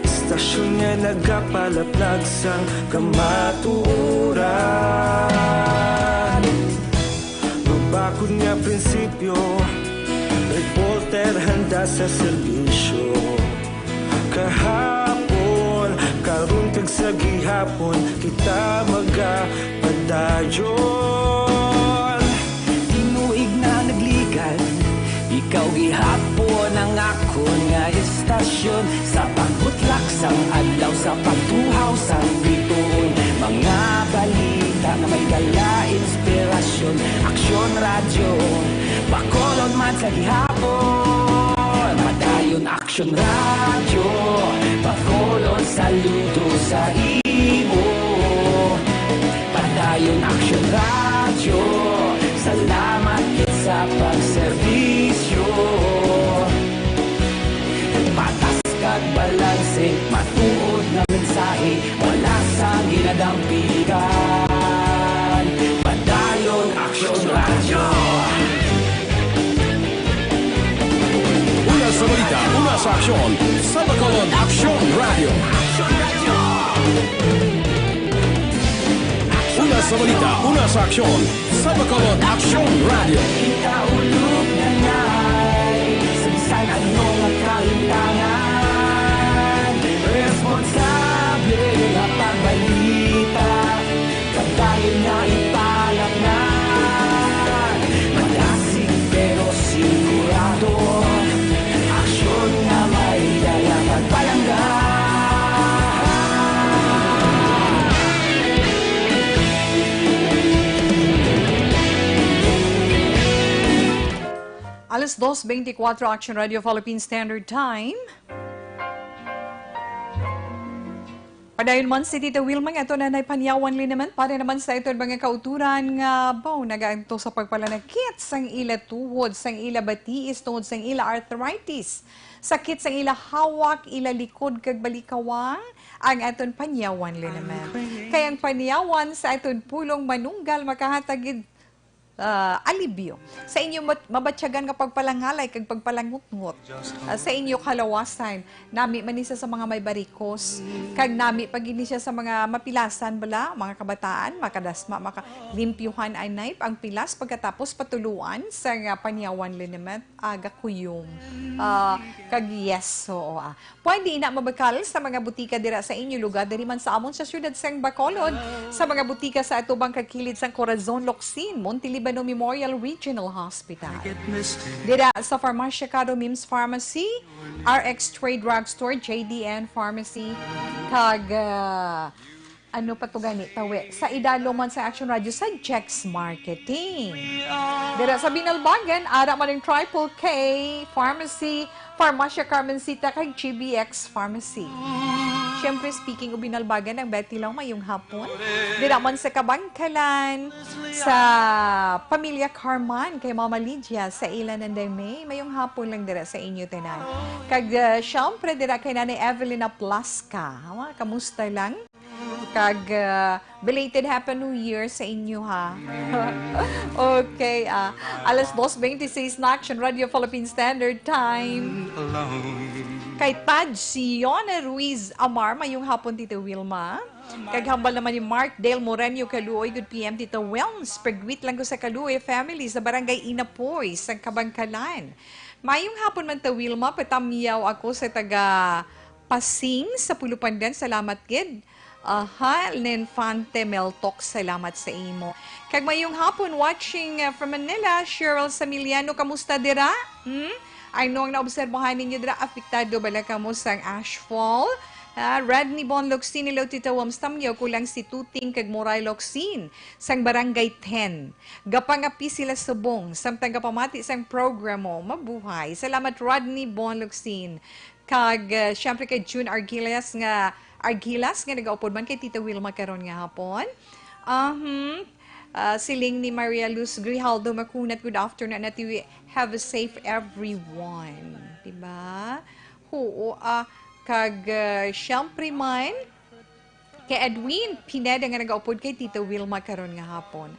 Istasyon nga nagapalaplag sang kamatuoran. Mabakod nga prinsipyo, reporter handa sa serbisyo. Kahapon, karon kag sa gihapon, kita magapadayon. Tinuig na nagligan, ikaw gihapon ang akon nga istasyon. Sa pagbutlak sang adlaw, sa pagtuhaw sang bituon, mga balita nga may dala inspirasyon. Aksyon Radyo, Bacolod man sa gihapon. Padayon Aksyon Radyo, Bacolod, saludo sa imo. Padayon Aksyon Radyo, salamat gid sa pagserbisyo. Patas kag balanse, matuod nga mensahe, wala sang ginadampigan. Padayon Aksyon Radyo. Una sa balita, una sa aksyon, sa Bacolod Aksyon Radyo. Una sa balita, una sa aksyon, sa Bacolod Aksyon Radyo. Kita ulog na nay, sa bisan ano nga kalimtangan, responsable nga pagbalita. Padayon nga ipalapngan, malasig pero sigurado. Aksyon nga may dala pagpalangga. Alas dos beintikwatro, Action Radio Philippine Standard Time. Padayon man si Tita Wilma nga aton anay panyawan liniment para naman sa aton mga kauturan nga baw nagaanto sa pagpalanakit sang ila tuhod, sang ila batiis tungod sang ila arthritis, sakit sang ila hawak, ila likod kag balikawa, ang aton panyawan liniment. Kay ang panyawan sa aton pulong manunggal makahatag gid ah, alibyo sa inyo mat-, mabatyagan nga pagpalangalay kag pagpalangutngot, ah, sa inyo kalawasan. Nami man ni siya sa mga may barikos, kag nami pa gid ni siya sa mga mapilasan bala, mga kabataan, makadasma, maka-, limpyuhan anay ang pilas pagkatapos patuluan sa nga panyawan liniment, aga kuyom. Ah, kag yes, oo, ah. Pwede ina mabakal sa mga butika dira sa inyo lugar, diri man sa amon sa siyudad sang Bacolod, sa mga butika sa atubang kag kilid sang Corazon Locsin, Monte Libano Memorial Regional Hospital. Dira sa Farmacia Caro, Mims Pharmacy, R X Trade Drug Store, J D N Pharmacy, kag, ah, ano pa to gani, tawi? Sa idalom man sa Action Radio, sa Jex Marketing. Dira sa Binalbagan, ara man ang Triple K Pharmacy, Farmacia Carmencita, kag G B X Pharmacy. Siyempre, speaking of Binalbagan, ang Betty Long, mayong hapon. Dira man sa Kabangkalan, sa Pamilya Carman, kay Mama Lydia, sa ila Nanday May, mayong hapon lang dira sa inyo tanan. Kag, uh, siyempre, dira kay Nanay Evelyn Aplasca. Ha, kamusta lang? Kag, ah, belated Happy New Year sa inyo, ha? Okay, ah, alas dos twenty-six na, Action Radio Philippine Standard Time. Kay Tad Siona Ruiz Amar, mayong hapon, Tita Wilma. Kag hambal naman ni Mark Dale Moreno Kaluoy, good P M, Tita Wilms. Pagwit lang ko sa Kaluoy family sa Barangay Inapoy, sa Kabangkalan. Mayong hapon man, Ta Wilma, patamyaw ako sa taga Pasing sa Pulupandan. Salamat gid. Aha, Infante Meltok, salamat sa imo. Kag mayong hapon, watching, uh, from Manila, Cheryl Samiliano, kamusta dira? Hmm? Ano ang naobserbahan ninyo dira? Apektado bala kamo sang ashfall? Ah, Rodney Bon Locsin, hello, Tita Wams, tamyaw ko lang si Tuting kag Moray Locsin sang Barangay ten. Gapangapi sila subong, samtang gapamati sang programo. Mabuhay. Salamat, Rodney Bon Locsin. Kag, uh, siyempre kay June Argilas nga, Argilas nga nagaupod man kay Tita Wilma karon nga hapon. Ahum. Ah, siling ni Maria Luz Grijaldo Macunat, "Good afternoon, Ate Wi. Have a safe everyone." Diba? Huo, ah, kag, ah, siyempre man, kay Edwin Pineda nga nagaupod kay Tita Wilma karon nga hapon.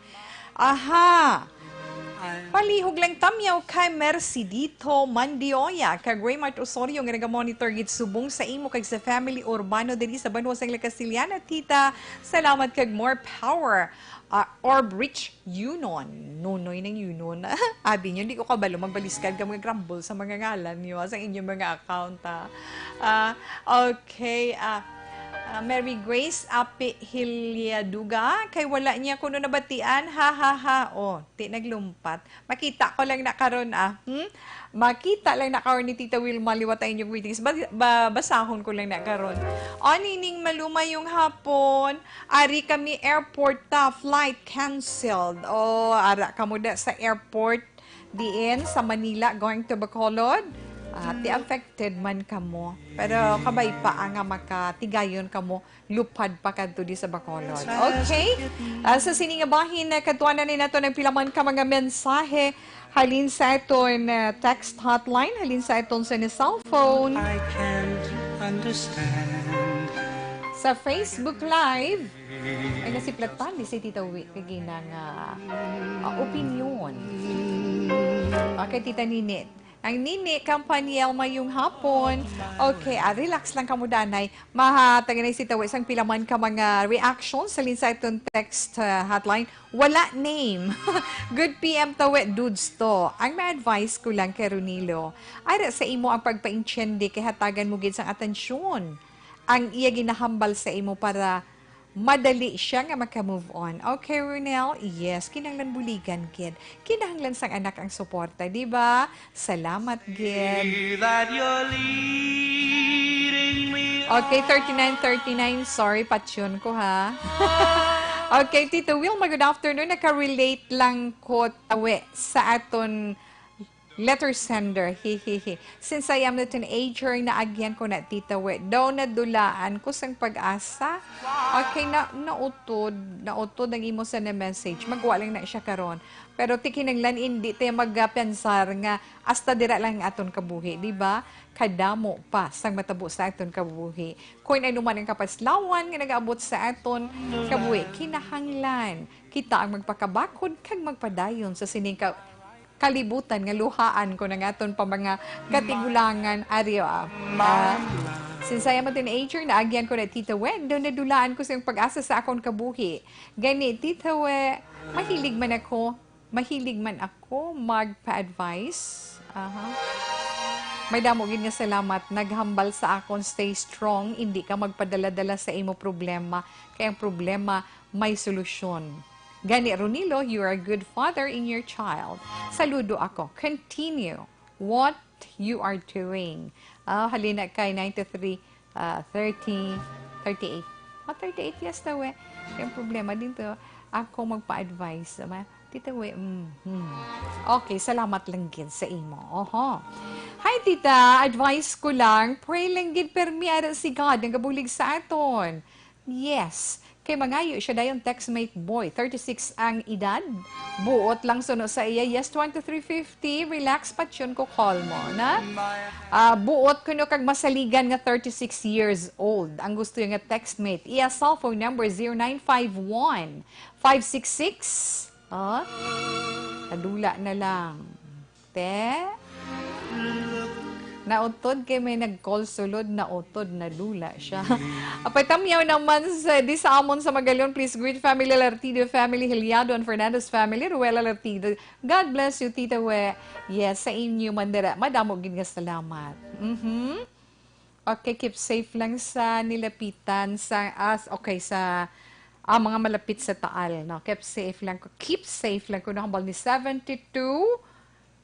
Aha! Palihog lang tamyaw kay Mercedito Mandioya kag Raymart Osorio nga nagamonitor gid subong sa imo kag sa family Urbano diri sa banwa sang La Castellana, Tita. Salamat kag more power. Ah, Orb Rich Yunon. Nonoy ng Yunon. Abi niyo, di ko kabalo magbaliskad ka mga grumble sa mga ngalan niyo, ah, sa inyong mga account, ah. Ah, okay, ah, ah, Mary Grace Api Hiliaduga, kay wala niya kuno nabatian, ha, ha, ha. Oh, ti naglumpat. Makita ko lang na karon, ah. Hmm? Makita lang na karon ni Tita Wilma liwat ang inyong greetings. Ba, ba, basahon ko lang na karon. O, nining malumayong hapon. Ari kami airport ta, flight canceled. Oh, ara kamo da sa airport diin sa Manila going to Bacolod. Ah, ti affected man kamo. Pero kabay pa nga makatigayon kamo lupad pa kadto di sa Bacolod. Okay? Ah, sa sini nga bahin, ah, kadtuanan ni nato nagpila man ka mga mensahe halin sa aton, ah, text hotline, halin sa aton sa ni cellphone. I can't understand. Sa Facebook Live, ay nasiplatan ni si Tita Wi kagina nga, ah, opinyon. Okay, Tita Nini. Ang Nini Campaniel, mayong hapon. Okay, ah, relax lang kamo, danay. Mahatag na si Tita Wi sang pila man ka mga reactions sa linsa iton text, ah, hotline. Wala name. Good P M, Tita Wi, dudes to. Ang ma-advise ko lang kay Ronilo, ara sa imo ang pagpaintiende kay hatagan mo gid sang atensyon ang iya ginahambal sa imo para madali siya nga maka-move on. Okay, Ronel? Yes, kinahanglan buligan gid. Kinahanglan sang anak ang suporta, di ba? Salamat gid. See that you're leading me Okay, on. Thirty-nine thirty-nine. Sorry, patyon ko, ha? Okay, Tito Wilma, good afternoon. Naka-relate lang ko, Tita Wi, sa aton letter sender. Hi, hi, hi. Since I am a teenager, naagyan ko na, Tita Wi. Daw nadulaan ko sang pag-asa. Okay, na, nautod. Nautod ang imo sa na message. Magwa lang na siya karon. Pero ti kinahanglan, hindi tayo magpensar nga hasta dira lang ang aton kabuhi, di ba? Kadamo pa sang matabo sa aton kabuhi. Kung ano man ang kapaslawan nga nagaabot sa aton kabuhi, kinahanglan kita ang magpakabakod kag magpadayon sa sining ka-, kalibutan nga luhaan ko ng aton pa mga katigulangan. Ari, ah, ah, since I am a teenager, naagyan ko na, Tita Wi, daw nadulaan ko sa pag-asa sa akon kabuhi. Gani, Tita Wi, mahilig man ako, mahilig man ako magpa-advise. Aha. May damo gid nga salamat naghambal sa akon, "Stay strong, hindi ka magpadala-dala sa imo problema, kay ang problema may solusyon." Gani, Ronilo, you are a good father in your child. Saludo ako. Continue what you are doing. Ah, halina kay ninety-three, ah, thirty, thirty-eight. Ah, thirty-eight years daw eh. Yung problema din to, ako magpa-advise. Ma-, Tita Wi, mm, hmm. Okay, salamat lang gid sa imo. Oho. Hi, Tita. Advice ko lang, pray lang gid permi ara si God ang gabulig sa aton. Yes. Kay mangayo siya dayon, textmate boy, thirty-six ang edad. Buot lang suno sa iya, yes, twenty-three fifty, relax, patyon ko, call mo, na? Ah, buot kuno kag masaligan nga thirty-six years old ang gusto niya nga textmate. Iya cellphone number, zero nine five one, five six six. Ah, kadula na lang. Te? Nautod kay may nag-call sulod, nautod, nadula siya. Apay, tamyaw naman sa, di sa amon sa Magalion, please greet family Lartido family, Hiliado and Fernandez family, Ruela Lartido. God bless you, Tita We. Yes, sa inyo man dira. Madamo gid nga salamat. Mhm. Okay, keep safe lang sa nilapitan sa, as, okay, sa, ah, mga malapit sa Taal, no? Keep safe lang ko. Keep safe lang ko, no? Hambal ni seventy-two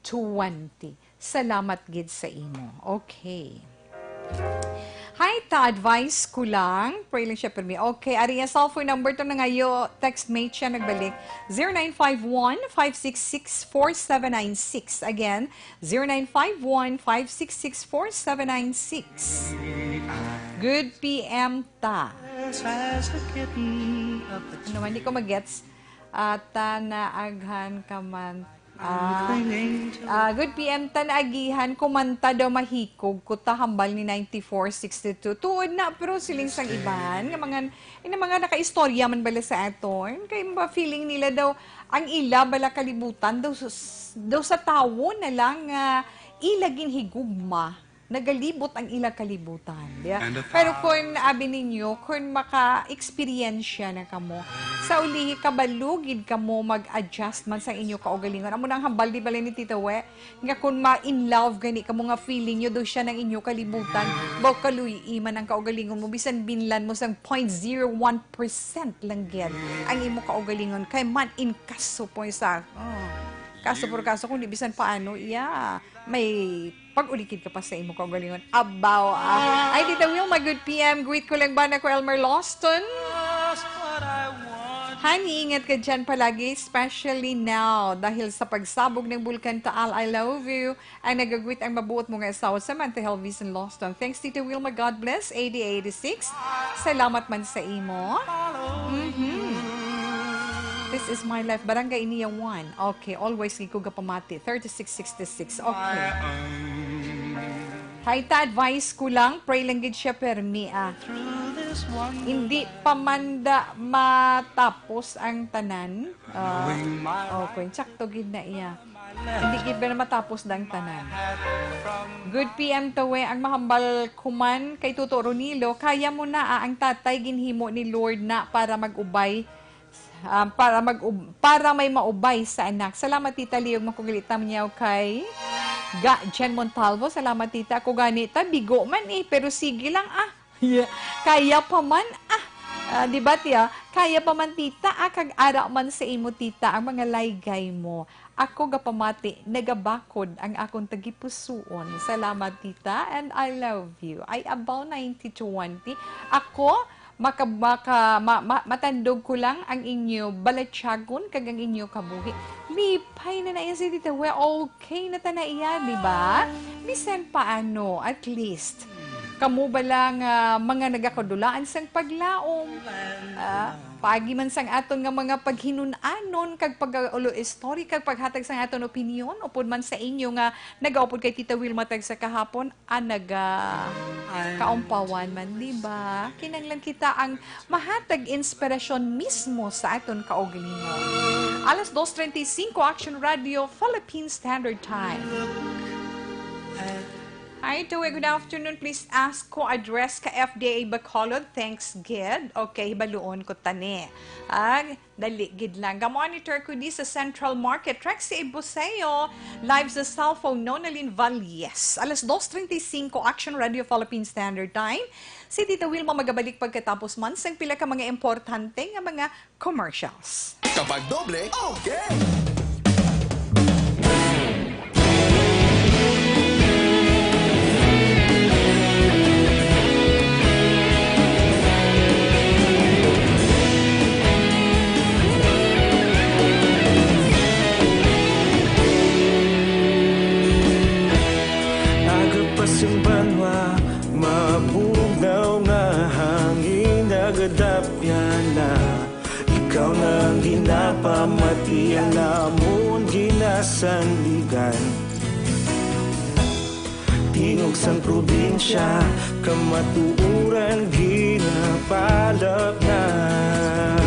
twenty. Salamat gid sa imo. Okay. Hi, ta, advice ko lang. Pray lang siya, permi. Okay, ari nga cellphone number to na ngayo. Textmate siya nagbalik. Zero nine five one, five six six, four seven nine six. Again, zero nine five one, five six six, four seven nine six. Good P M ta. Ano man, di ko magets. Ata naaghan ka man. Ah, ah, good P M ta, naagihan, kumanta daw mahikog ko ta, hambal ni ninety-four sixty-two. Tuod na, pero siling sang iban, nga mga, ina mga nakaistorya man bala sa aton, kay ba feeling nila daw, ang ila bala kalibutan, daw, s-, daw sa tawo na lang nga ila ginhigugma. Nagalibot ang ila kalibutan, di ba? And a Pero kung thousand abi ninyo, kung maka-eksperyensya na kamo, sa ulihi, kabalo gid kamo mag-adjust man sa inyo kaugalingon. Amo nang hambal, di ba, ni Tita We? Nga kung ma-in love gani kamo nga feeling nyo, do siya nang inyo kalibutan, baw kaluy-i man ang kaugalingon mo, bisan binlan mo sang point zero one percent lang gid ang imo kaugalingon. Kay man in kaso po sa, oh, kaso por kaso, kung di bisan paano, iya, may pag-ulikid ka pa sa imo kaugalingon. Abaw, ah. Ay, Tita Wilma, good P M. Greet ko lang ba na ko, Elmer Lawston? Honey, ingat ka dyan palagi, especially now. Dahil sa pagsabog ng Bulkan Taal, I love you. Ang nagagreet ang mabuot mo nga asawa, Samantha Helvison Lawston. Thanks, Tita Wilma. God bless. Eighty eighty-six. Salamat man sa imo. Mhm. This is my life. Barangay Iniya one. Okay, always gid ko gapamati. Thirty-six sixty-six. Okay. Hay ta, advice ko lang, pray lang gid siya permi, ah. Hindi pa man da matapos ang tanan. Ah, okay, sakto gid na iya. Hindi gid ba na matapos da ang tanan? Good P M ta, we, ang mahambal kuman kay Tuto Ronilo, kaya mo na, ah, ang tatay ginhimo ni Lord na para mag-ubay. Ah, para mag-ub-, para may maubay sa anak. Salamat, Tita Liog. Makugalitam niyaw kay Ga Jen Montalvo. Salamat, Tita. Ako gani, ta, bigo man eh. Pero sige lang, ah. Yeah. Kaya pa man, ah. Ah, di ba, Tiya? Kaya pa man, Tita, ah, kag ara man sa imo, Tita, ang mga laygay mo. Ako gapamati, nagabakod ang akong tagipusuon. Salamat, Tita, and I love you. Ay, abaw ninety twenty. Ako, maka-, maka-, ma-, ma-, matandog ko lang ang inyo balatyagon kag ang inyo kabuhi. Lipay na na iya si Tita We. Okay na ta na iya, di ba? Bisan paano, at least, kamo ba lang, ah, mga nagakadulaan sang paglaom? Ah, paagi man sang aton nga mga paghinun-anon kag pag-ulo istorya kag paghatag sang aton opinyon, upod man sa inyo nga nagaupod kay Tita Wilma tag sa kahapon, ah, naga kaumpawan man, di ba? Kinahanglan kita ang mahatag inspirasyon mismo sa aton kaugalingon. Alas dos treinta y cinco, Action Radio, Philippine Standard Time. Hi, Tuwi. Good afternoon. Please ask ko address ka F D A Bacolod. Thanks, gid. Okay, hibaluon ko tani. Ah, dali gid lang. Ga-monitor ko di sa Central Market, Trexie Buseo. Live sa cellphone, Nonalyn Valles. Alas dos treinta y cinco, Action Radio Philippine Standard Time. Si Tita Wilma magabalik pagkatapos man sang pila ka mga importante nga mga commercials. Kapag doble, okay! Agapas ang banwa, mabugaw nga hangin, nagadapyan na. Iya namon ginasandigan. Tingog sang probinsya, kamatuoran ginapalapnag.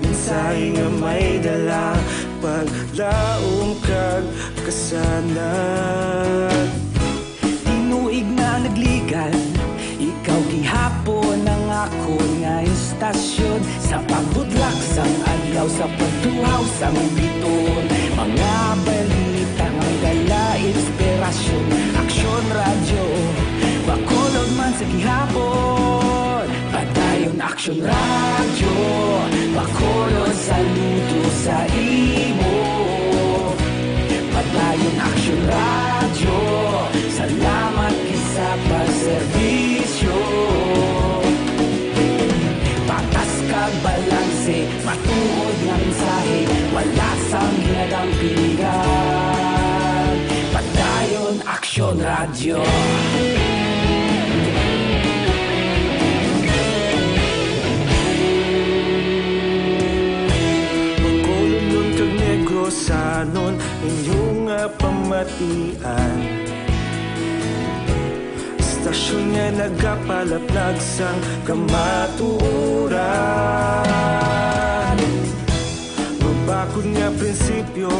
Mensahe nga may dala, paglaom kag kasanag. Tinuig na nagligan, ikaw gihapon ang akon nga istasyon. Sa pagbutlak sang adlaw, sa pagtuhaw sang bituon, mga balita nga may dala inspirasyon. Aksyon Radyo, Bacolod man sa gihapon. Padayon Aksyon Radyo, Bacolod, saludo sa imo. Padayon Aksyon Radyo, salamat gid sa pagserbisyo. Patas kag balanse, matuod nga mensahe, wala sang ginadampingan. Padayon Aksyon Radyo. Bacolodnon kag Negrosanon, inyo nga pamatian. Istasyon nga nagapalapnag sang kamatuoran. Mabakod nga prinsipyo,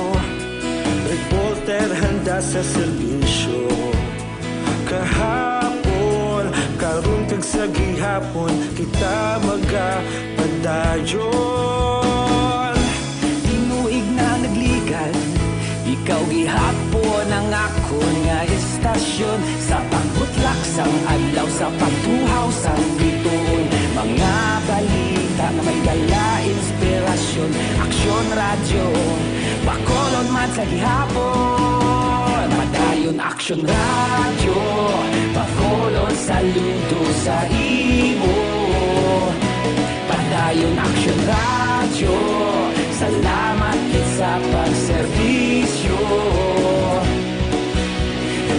reporter handa sa serbisyo. Kahapon, karon kag sa gihapon, kita magapadayon. Tinuig na nagligan, ikaw gihapon ang akon nga istasyon. Sa pagbutlak sang adlaw, sa pagtuhaw sang bituon, mga balita nga may dala inspirasyon. Aksyon Radyo, Bacolod man sa gihapon. Padayon Aksyon Radyo, Bacolod, saludo sa imo. Padayon Aksyon Radyo, salamat gid sa pagserbisyo.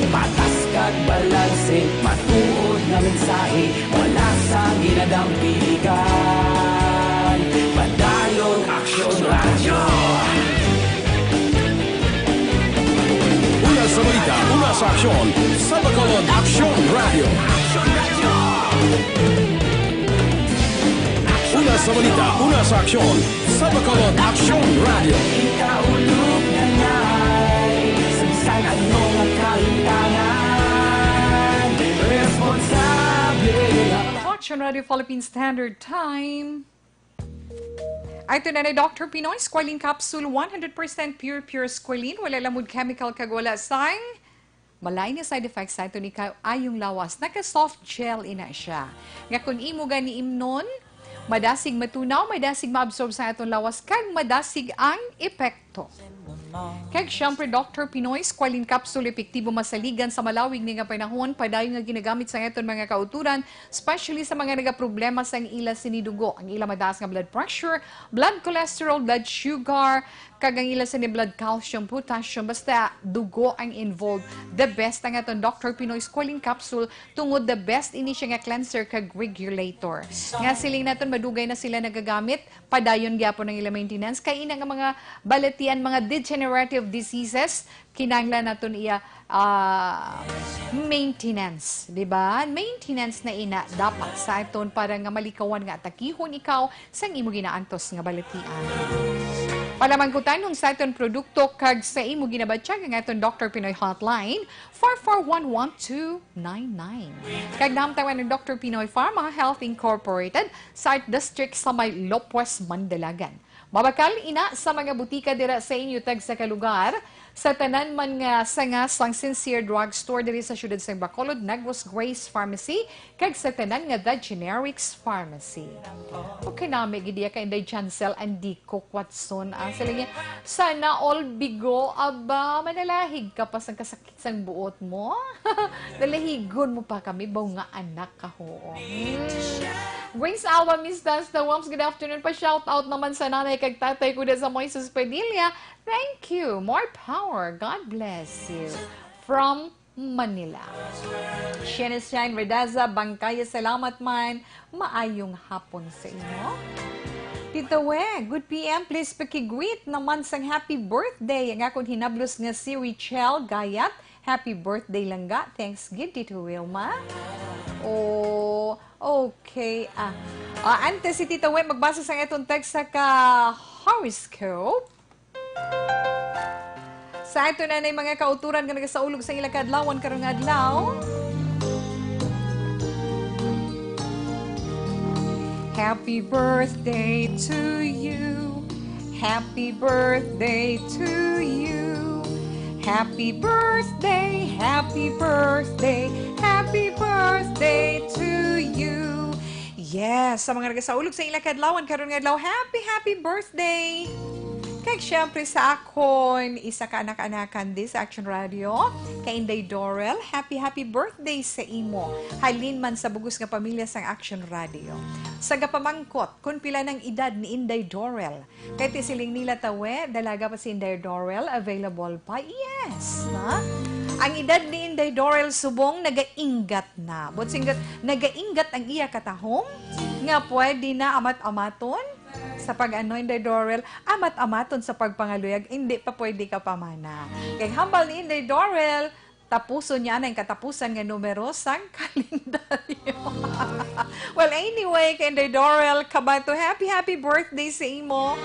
Patas kag balanse, matuod nga mensahe, wala sa ginadampingan. Padayon Aksyon Radyo. Una sa balita, una sa aksyon, sa Bacolod Aksyon Radyo. Una sa balita, una sa aksyon, sa Bacolod Aksyon Radyo. Ikaulog na ngay, sa bisan ano nga kahitangan, responsable. Aksyon Radio Philippine Standard Time. Ito na ni Doctor Pinoy Squalene Capsule, one hundred percent pure, pure squalene, wala lamud chemical kag wala sang malain nga side effects sa aton ikaayong lawas. Naka-soft gel ina siya. Nga kung imo gani imnon, madasig matunaw, madasig maabsorb sa aton lawas, kag madasig ang epekto. Kag siyempre, Doctor Pinoy Squalene Capsule, epektibo masaligan sa malawig ni nga panahon, padayon nga ginagamit sa aton mga kautoran, especially sa mga nagaproblema sa ang ila sini dugo, ang ila mataas nga blood pressure, blood cholesterol, blood sugar, kag ang ila sini blood calcium, potassium, basta dugo ang involved. The best ang aton Doctor Pinoy Squalene Capsule, tungod the best ini siya nga cleanser kag regulator. Nga siling naton, madugay na sila nagagamit, padayon gyapon ang ila maintenance. Kay ina nga mga balatian, mga degenerative diseases, kinahanglan naton iya, ah, maintenance, di ba? Maintenance na ina dapat sa aton para nga malikawan nga atakihon ikaw sang imo ginaantos nga balatian. Palamangkutan sa aton produkto kag sa imo ginabatyag ang aton Doctor Pinoy Hotline, four four one one two nine nine. Kag nahamtang man ang Doctor Pinoy Pharma Health Incorporated sa Art District sa may Lopez, Mandalagan. Mabakal ina sa mga butika dira sa inyo tagsa ka lugar, sa tanan man nga sanga sang Sincere Drug Store diri sa siyudad sang Bacolod, Negros Grace Pharmacy, kag sa tanan nga The Generics Pharmacy. Okay, nami gid iya kay Inday Chancel Andico Quatson. Ah, sila niya, sana all bigo, aba, manalahig ka pa sang kasakit sang buot mo. Dalahigon mo pa kami, baw nga anak ka, ho. Hmm. Grace Awa, Miss Dasta Wams, good afternoon. Pa-shout out naman sa nanay kag tatay ko da sa Moises Padilla. Thank you. More power. God bless you. From Manila. Shine Shine Redaza Bangkaya, salamat man. Maayong hapon sa inyo. Tita We, good P M. Please pakigreet naman sang happy birthday ang akon hinablos nga si Richelle Gayat. Happy birthday lang ga. Thanks gid, Tita Wilma. Oh, okay. Ah, ah, antes si Tita We magbasa sang atong text sa ka horoscope. Sa ato na nay mga kauturan nga nagasaulog sa ila kadlawan karong adlaw. Happy birthday to you. Happy birthday to you. Happy birthday, happy birthday, happy birthday to you. Yes, sa mga nagasaulog sa ila kadlawan karon nga adlaw, happy, happy birthday! Kag syempre sa akon, isa ka anak-anakan di sa Action Radio, kay Inday Dorel, happy, happy birthday sa imo. Halin man sa bugos nga pamilya sang Action Radio. Sa gapamangkot, kung pila nang edad ni Inday Dorel? Kay ti siling nila, Tawe, dalaga pa si Inday Dorel, available pa. Yes, ha? Ang edad ni Inday Dorel subong nagainggat na. But singgat, nagainggat ang iya katahom nga pwede na amat-amaton sa pag-ano, Inday Dorel, amat-amaton sa pagpangaluyag, hindi pa pwede ka pamana. Kay hambal ni Inday Dorel, tapuson niya na ang katapusan nga numero sang kalendaryo. Well, anyway, kay Inday Dorel Cabato, happy, happy birthday sa imo.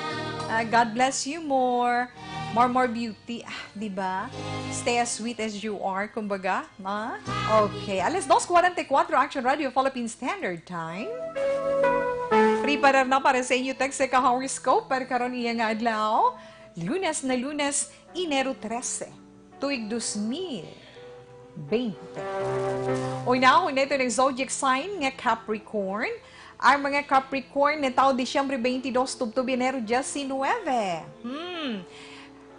Ah, God bless you more. More, more beauty. Ah, di ba? Stay as sweet as you are, kumbaga. Ah? Okay. Alas dos cuarenta y cuatro, Action Radio, Philippine Standard Time. Preparar na para sa inyo text sa ka-horoscope para karon iya nga adlaw. Lunes na Lunes, Enero trese, tuig dos mil bente. Unahon nato ang zodiac sign nga Capricorn. Ang mga Capricorn nga tawo Disyembre twenty-two tubtob Enero diecinuebe. Hmm.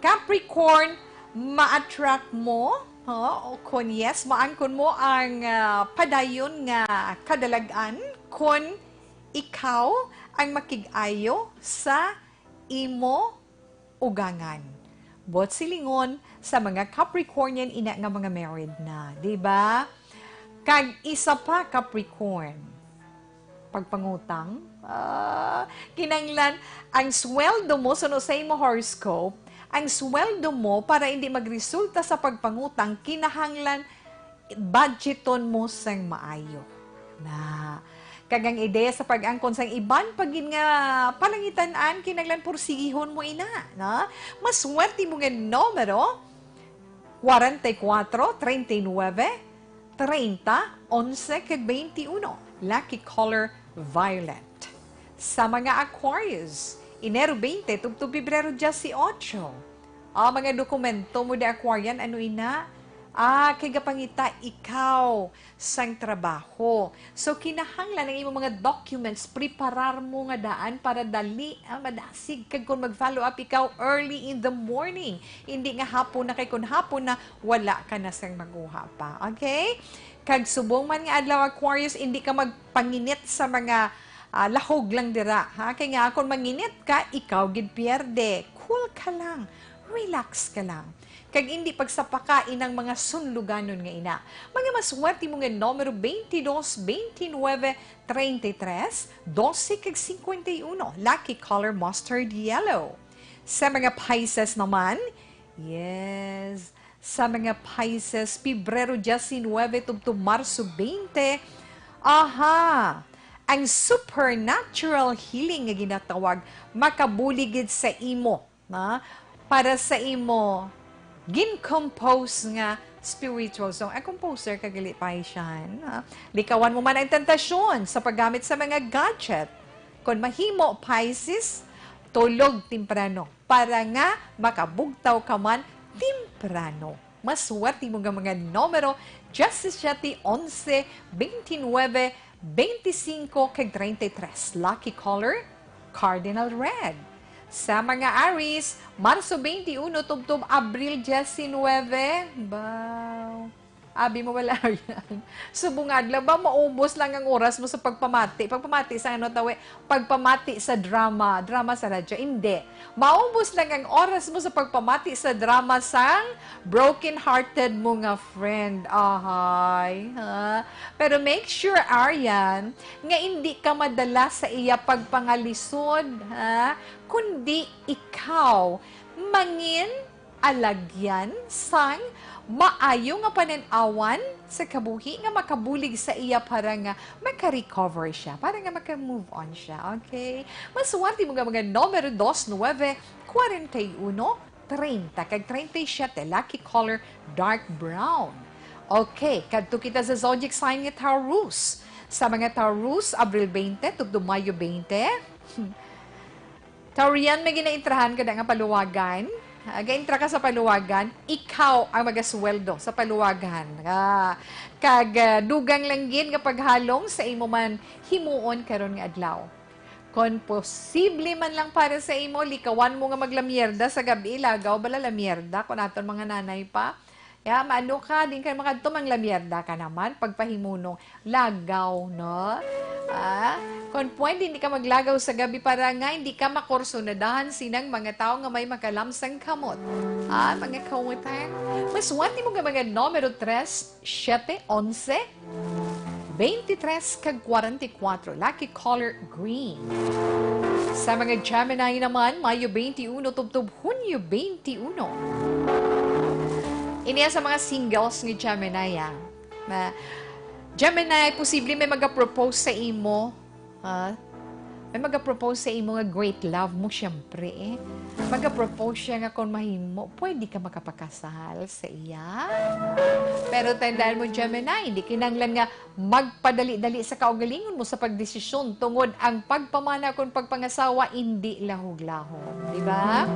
Capricorn, ma-attract mo, ha? O kon yes, maangkon mo ang, ah, padayon nga kadalag-an kon ikaw ang makig-ayo sa imo ugangan. Buot silingon sa mga Capricornian ina nga mga married na, di ba? Kag isa pa, Capricorn, pagpangutang, ah, kinahanglan ang sweldo mo, suno sa imo horoscope, ang sweldo mo para hindi magresulta sa pagpangutang, kinahanglan budgeton mo sang maayo. Na, kag ang ideya sa pag-angkon sang iban pa gid nga palangitan-an, kinahanglan pursigihon mo ina, na? Maswerte mo nga numero, kwarenta y kuwatro, treinta y nuebe, treinta, onse, kag twenty-one. Lucky color, violet. Sa mga Aquarius, Enero twenty tubtob Pebrero dieciocho. Ah, mga dokumento mo di Aquarian, ano ina? Ah, kay gapangita ikaw sang trabaho. So, kinahanglan ang imong mga documents, preparar mo nga daan para dali, ah, madasig. Kag kung mag-follow up ikaw early in the morning, hindi nga hapon na, kay kung hapon na, wala ka na sang maguha pa. Okay? Kag subong man nga adlaw, Aquarius, hindi ka magpanginit sa mga, ah, lahog lang dira, ha? Kay nga, kung manginit ka, ikaw gid pierde. Cool ka lang. Relax ka lang. Kag hindi pagsapaka inang mga sunluganon nga ina. Mga maswerte mo nga numero, twenty-two, twenty-nine, treinta y tres, doce, kag cincuenta y uno. Lucky color, mustard yellow. Sa mga Pisces naman, yes, sa mga Pisces, Pebrero diecinuebe tubtob Marso twenty, aha, ang supernatural healing nga ginatawag makabulig gid sa imo, na, para sa imo gin-compose nga spiritual song. Ang composer ka gali, Pisces, ha? Likawan mo man ang tentasyon sa paggamit sa mga gadget. Kon mahimo, Pisces, tulog temprano para nga makabugtaw ka man temprano. Maswerte mo nga mga numero, diyesisiyete, onse, twenty-nine, twenty-cinco, kag treinta y tres. Lucky color, cardinal red. Sa mga Aries, Marso twenty-one tubtob Abril diecinuebe. Baw. Abi mo bala, Arian? Subong adlaw ba, maubos lang ang oras mo sa pagpamati? Pagpamati sa ano, tawi? Pagpamati sa drama. Drama sa radyo. Hindi. Maubos lang ang oras mo sa pagpamati sa drama sang broken-hearted mo nga friend. Ahay, ha? Pero make sure, Arian, nga hindi ka madala sa iya pagpangalisod, ha? Kundi ikaw, mangin alagyan sang maayo nga panan-awan sa kabuhi nga makabulig sa iya para nga maka-recover siya, para nga maka-move on siya, okay? Maswerte mo nga mga numero dos nuebe, kwarenta y uno, treinta, kag treinta y siete, lucky color, dark brown. Okay, kadto kita sa zodiac sign nga Taurus. Sa mga Taurus, Abril twenty, tubtob Mayo twenty. Taurian, may ginaintrahan ka na nga paluwagan. Ah, gaintra ka sa paluwagan, ikaw ang magasweldo sa paluwagan. Ah, kag, ah, dugang lang gid nga paghalong sa imo man himuon karon nga adlaw. Kon posible man lang para sa imo, likawan mo nga maglamyerda sa gab-i, lagaw bala lamyerda kon aton mga nanay pa. Ya, maano ka, din ka makadto, manglamyerda ka naman, pagpahimunong lagaw, no? Ah, kon pwede, hindi ka maglagaw sa gabi para nga hindi ka makursunadahan sinang mga tao nga may makalamsang kamot. Ah, mga kawitan, maswerte mo nga mga numero tres, siete, onse, twenty-tres, kag kwarenta y kuwatro. Lucky color, green. Sa mga Gemini naman, Mayo twenty-uno tubtob Hunyo twenty-uno. Ini sa mga singles nga Gemini, ah. Na, Gemini, posible may maga-propose sa imo. Ha? May maga-propose sa imo nga great love mo, syempre, eh. Maga-propose siya nga kung mahimo, pwede ka makapakasal sa iya. Pero tandaan mo, Gemini, hindi kinahanglan nga magpadali-dali sa kaugalingon mo sa pagdesisyon tungod ang pagpamana kon pagpangasawa hindi lahog-lahog, di ba?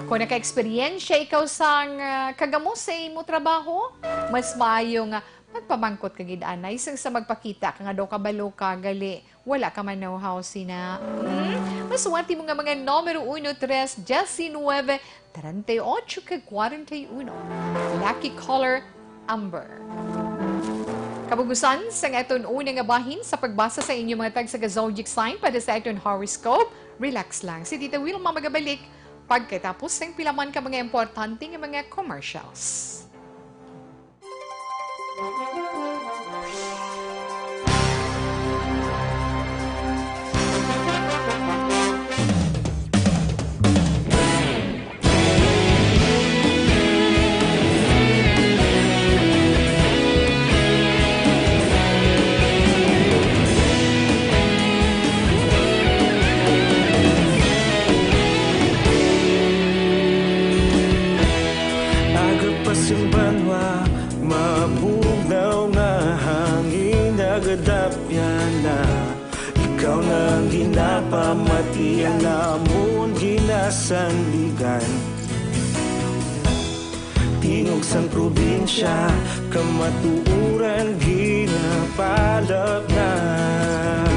Kung naka-eksperyensya ikaw sang, ah, kagamo sa imo trabaho, mas maayo nga magpamangkot ka gid anay sang sa magpakita ka nga daw kabalo ka, gali wala ka man know-how sina. Hmm? Maswerte mo nga mga numero uno, tres, diecinuebe, treinta y ocho, kag kwarenta y uno. Lucky color, amber. Kabugusan sang aton una nga bahin sa pagbasa sa inyo mga tagsa ka zodiac sign para sa aton horoscope, relax lang. Si Tita Wilma magabalik pagkatapos sang pila man ka mga importante nga mga commercials. Aga pa sing banwa, mabugnaw nga hangin, nagadapyan na. Ikaw na ang ginapamatian namon ginasandigan. Tingog sang probinsya, kamatuoran ginapalapnag.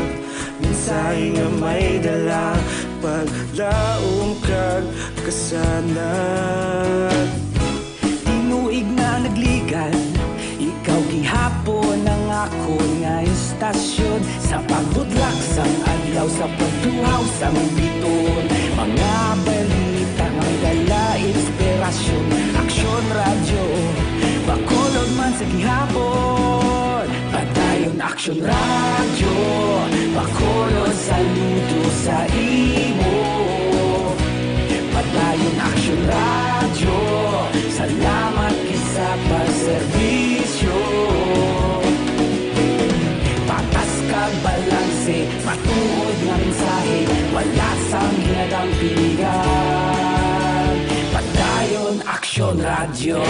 Mensahe nga may dala, paglaom kag kasanag. Tinuig nga nagligan, ikaw gihapon ang akon nga istasyon. Sa pagbudlak sang adlaw, sa pagtuhaw sang biton, mga balita nga may dala inspirasyon. Aksyon Radyo, Bacolod man sa gihapon. Padayon Aksyon Radyo, Bacolod, saludo sa imo. Padayon Aksyon Radyo, salamat gid sa pagserbisyo. Patas kag balanse, matuod nga mensahe, wala sang ginadampingan. Padayon Aksyon Radyo.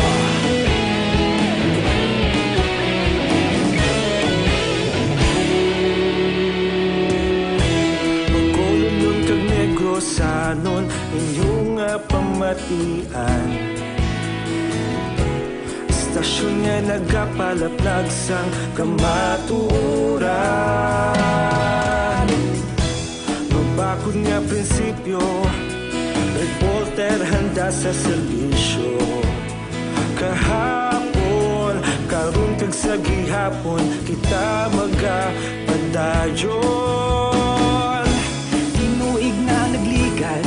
Bacolodnon kag Negrosanon, inyo nga pamatian. Istasyon nga nagapalaplag sang kamatuoran. Mabakod nga prinsipyo, reporter handa sa serbisyo. Kahapon, karon, Hapon kita magapadayon. Tinuig na nagligad,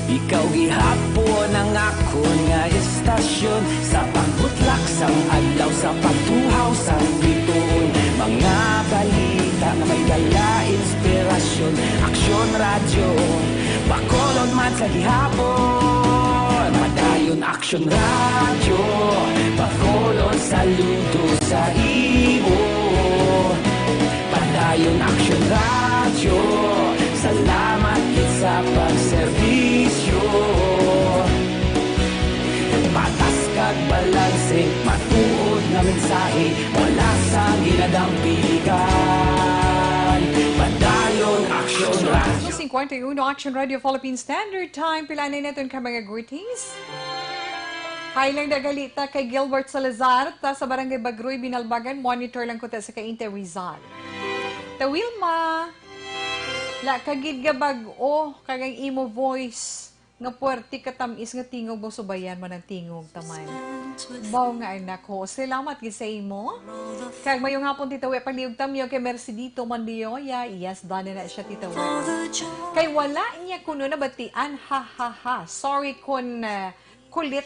ikaw gihapon ang akon nga estasyon. Sa pagbutlak sang adlaw, sa pagtuhaw sang bituon, mga balita nga may dala inspirasyon. Aksyon Radyo, Bacolod man sa gihapon. Padayon Aksyon Radyo, Bacolod, saludo sa imo. Padayon Aksyon Radyo, salamat gid sa pagserbisyo. Patas kag balanse, matuod nga mensahe, wala sang ginadampigan. Padayon Aksyon Radyo. Singkwenta y uno, Action Radio Philippine Standard Time. Pila na naton ka mga greetings? Hi lang dagalita kay Gilbert Salazar, ta sa Barangay Bagroy, Binalbagan, monitor lang ko ta sa Cainta, Rizal. Ta Wilma, la kagid nga bag-o, kag ang imo voice nga puwerte, katamis nga tingog, mo subayan man ang tingog, taman. Baw nga anak ko. Salamat gid sa imo. Kag mayong hapon, Tita Wi, paliog tamyo kay Mercedito Mandioya. Yes, done na siya, Tita Wi. Kay wala niya kuno nabatian, ha, ha, ha. Sorry kun, ah, kulit.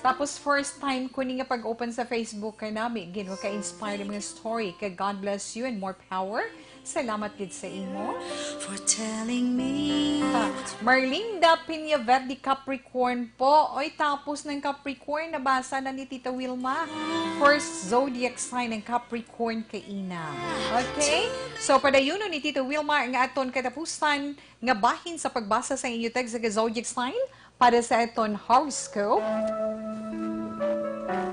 Tapos first time ko ni nga pag-open sa Facebook kay nami, Ginoo, ka-inspire ang mga story. Kay God bless you and more power. Salamat gid sa imo. For telling me. Ah, Marlinda Peña Verde, Capricorn po. Oy, tapos ng Capricorn, nabasa na ni Tita Wilma. First zodiac sign ng Capricorn kay ina. Okay? So, padayunon ni Tita Wilma nga aton katapusan nga bahin sa pagbasa sa inyo text sa zodiac sign para sa aton horoscope.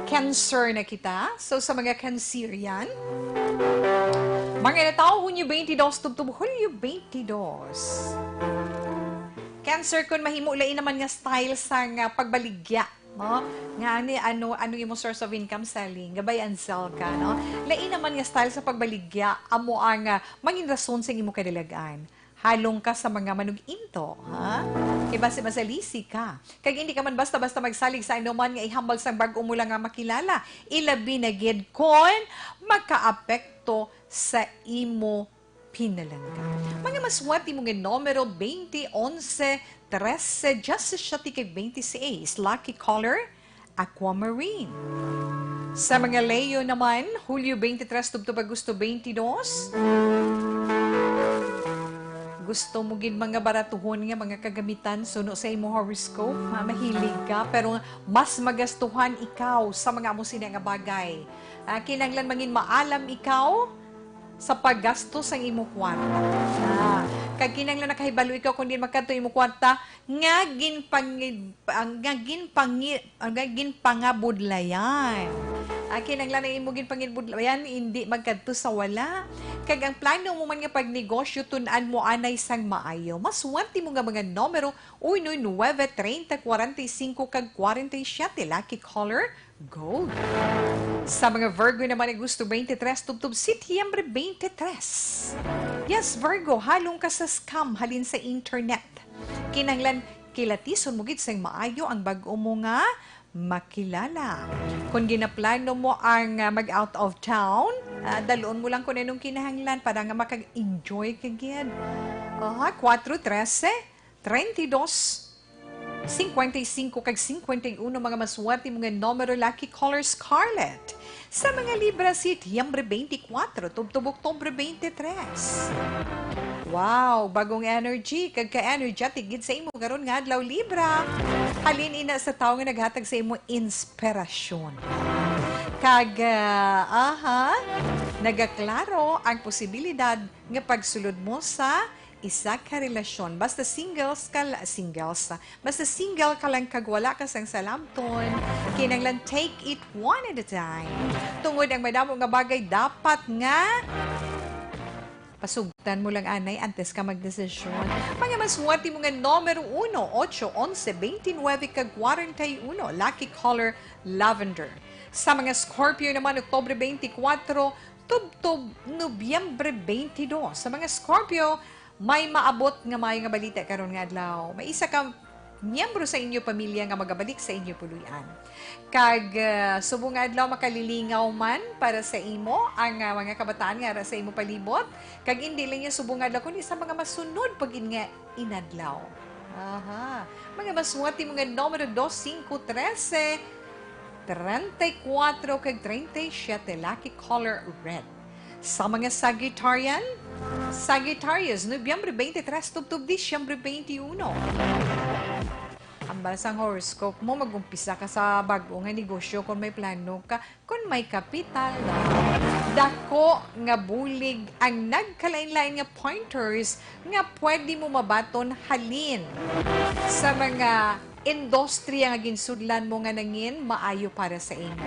Cancer na kita. So, sa mga Cancerian, mga natawo Hunyo twenty-two tubtob Hulyo twenty-two. Cancer, kun mahimo, lain naman nga style sa nga pagbaligya, no? Nga ani, ano, ano imo source of income, Sally? Gabay ansel ka, no? Lain naman nga style sa pagbaligya, amo ang, ah, mangin rason sa imo kadalagan. Halong ka sa mga manug-into, ha? Kay basi masalisi ka. Kag hindi ka man basta-basta magsalig sa anuman nga ihambal sang bag-o mo lang nga makilala. Ilabi na gid kon makaapekto sa imo pinalangga. Mga maswerte mo nga numero, twenty, onse, trese, diyasisiete, kag twenty-six. Lucky color, aquamarine. Sa mga Leo naman, Hulyo twenty-three tubtob Agosto twenty-two. Gusto mo gid mga baratuhon nga mga kagamitan suno sa imo horoscope? Ma-, mahilig ka, pero mas magastuhan ikaw sa mga amo sina nga bagay. Ah, kinahanglan mangin maalam ikaw sa paggasto sang imo kwarta. Ah, kag kinahanglan nakahibalo ikaw kon diin magkadto imo kwarta nga ginpangid-, ah, nga ginpangi-, ah, nga ginpangabudlayan. Ah, kinahanglan ang imo ginpangibudlayan hindi magkadto sa wala. Kag ang plano mo man nga pagnegosyo, tun-an mo anay sang maayo. Maswerte mo nga mga numero, uno, nuebe, treinta, cuarenta y cinco, kag cuarenta y siete. Lucky color, gold. Sa mga Virgo naman, Agosto twenty-three tubtob Setyembre twenty-three. Yes, Virgo, halong ka sa scam halin sa internet. Kinahanglan kilatison mo gid sang maayo ang bag-o mo nga makilala. Kung ginaplano mo ang, ah, mag-out of town, ah, dalon mo lang kung anong kinahanglan para nga makag-enjoy ka gid. Aha, cuatro, trece, treinta y dos, cincuenta y cinco kag cincuenta y uno, mga maswerte mo nga numero, lucky color scarlet. Sa mga Libra, Setyembre twenty-four tubtob Oktubre twenty-three. Wow, bagong energy kag ka-energetic gid sa imo karon nga adlaw, Libra. Halin ina sa tawo nga naghatag sa imo inspirasyon. Kag, ah, aha, nagaklaro ang posibilidad nga pagsulod mo sa isa ka relasyon. Basta singles ka la-, singles, basta single ka lang kag wala ka sang salabton, kinahanglan take it one at a time. Tungod ang madamo nga bagay dapat nga pasugtan mo lang anay antes ka magdesisyon. Mga maswerte mo nga numero uno, ocho, onse, twenty-nine, kag cuarenta y uno. Lucky color, lavender. Sa mga Scorpio naman, Oktubre twenty-four tubtob Nobyembre twenty-two. Sa mga Scorpio, may maabot nga maayo nga balita karon nga adlaw. May isa ka miyembro sa inyo pamilya nga magabalik sa inyo puloy-an. Kag, ah, subong nga adlaw makalilingaw man para sa imo ang, ah, mga kabataan nga ara sa imo palibot, kag indi lang niya subong nga adlaw, kundi sa mga masunod pa gid nga inadlaw. Aha. Mga maswati mo nga numero dos, singko, trese, treinta y cuatro kag treinta y siete, lucky color red. Sa mga Sagittarian, Sagittarius, Nobyembre twenty-three tubtob Disyembre twenty-one. Ang bala sang horoscope mo, mag-umpisa ka sa bag-o nga negosyo kung may plano ka, kung may kapital. Dako nga bulig ang nagkalain-lain nga pointers nga pwede mo mabaton halin sa mga industriya nga ginsudlan mo nga nangin maayo para sa imo.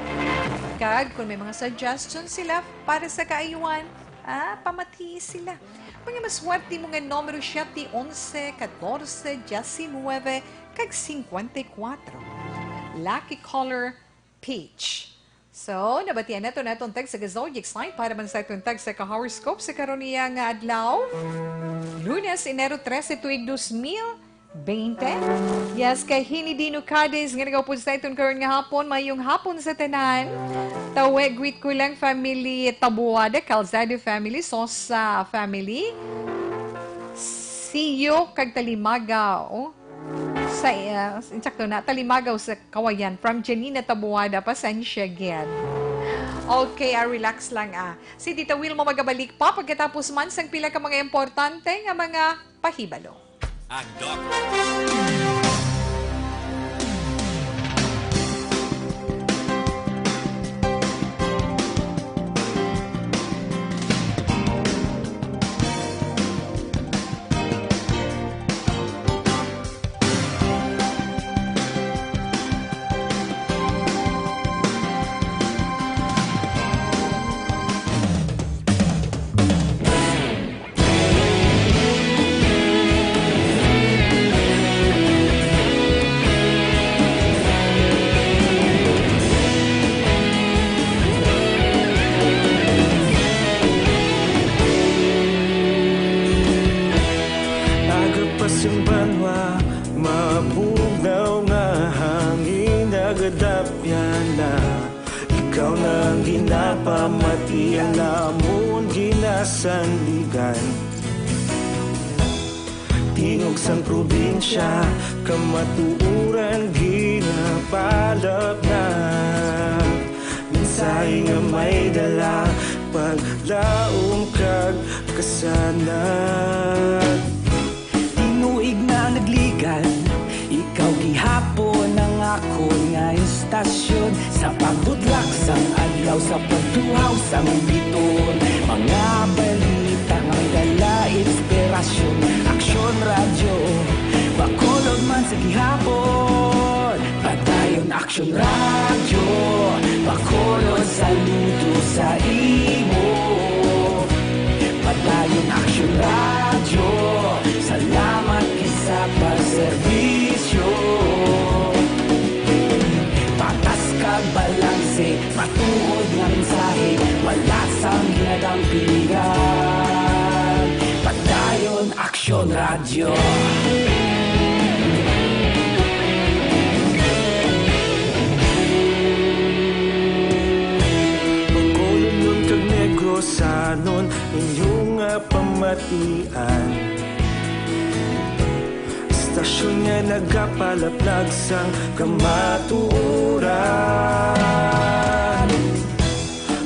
Kag kung may mga suggestion sila para sa kaayuhan, ah, pamatii sila. Mga maswerte mo nga numero siyete, onse, katorse, disinuebe, kag singkwenta y kuwatro. Lucky color, peach. So, nabatian nato naton tag sa zodiac sign para man sa aton tag sa ka-horoscope sa karon niya nga adlaw. Lunes, Enero trese, tuig dos mil bente. Yes, kay Hini Dino Cadiz nga nagaupod sa iton karon nga hapon. Mayong hapon sa tanan. Tawe, greet ko lang family Tabuada, Calzado family, Sosa family, Siyo kag Talimaga. Oh, sa, ah, insakto na, Talimagaw sa Kawayan, from Janina Tabuada, pasensya gid. Okay, ah, relax lang, ah. Si Tita Wilma magabalik pa pagkatapos man sang pila ka mga importante nga mga pahibalo. Ang Doc. Aga pa sang banwa, mabugnaw nga hangin nagadapyan na. Ikaw na ang ginapamati, ang amon ginasandigan. Tingog sang probinsya, kamatuoran ginapalapnag. Mensahe nga may dala, paglaom kag kasanag. Tinuig na nagligan, ikaw gihapon ang akon nga istasyon. Sa pagbutlak sang adlaw, sa pagtuhaw sang bituon, mga balita nga may dala inspirasyon. Aksyon Radyo, Bacolod man sa gihapon. Padayon Aksyon Radyo, Bacolod, saludo sa imo. Padayon Aksyon Radyo, salamat gid sa pagserbisyo. Patas kag balanse, matuod nga mensahe, wala sang ginadampingan. Padayon Aksyon Radyo. Bacolodnon kag Negrosanon, inyo nga pamatian. Istasyon nga nagapalaplag sang kamatuoran.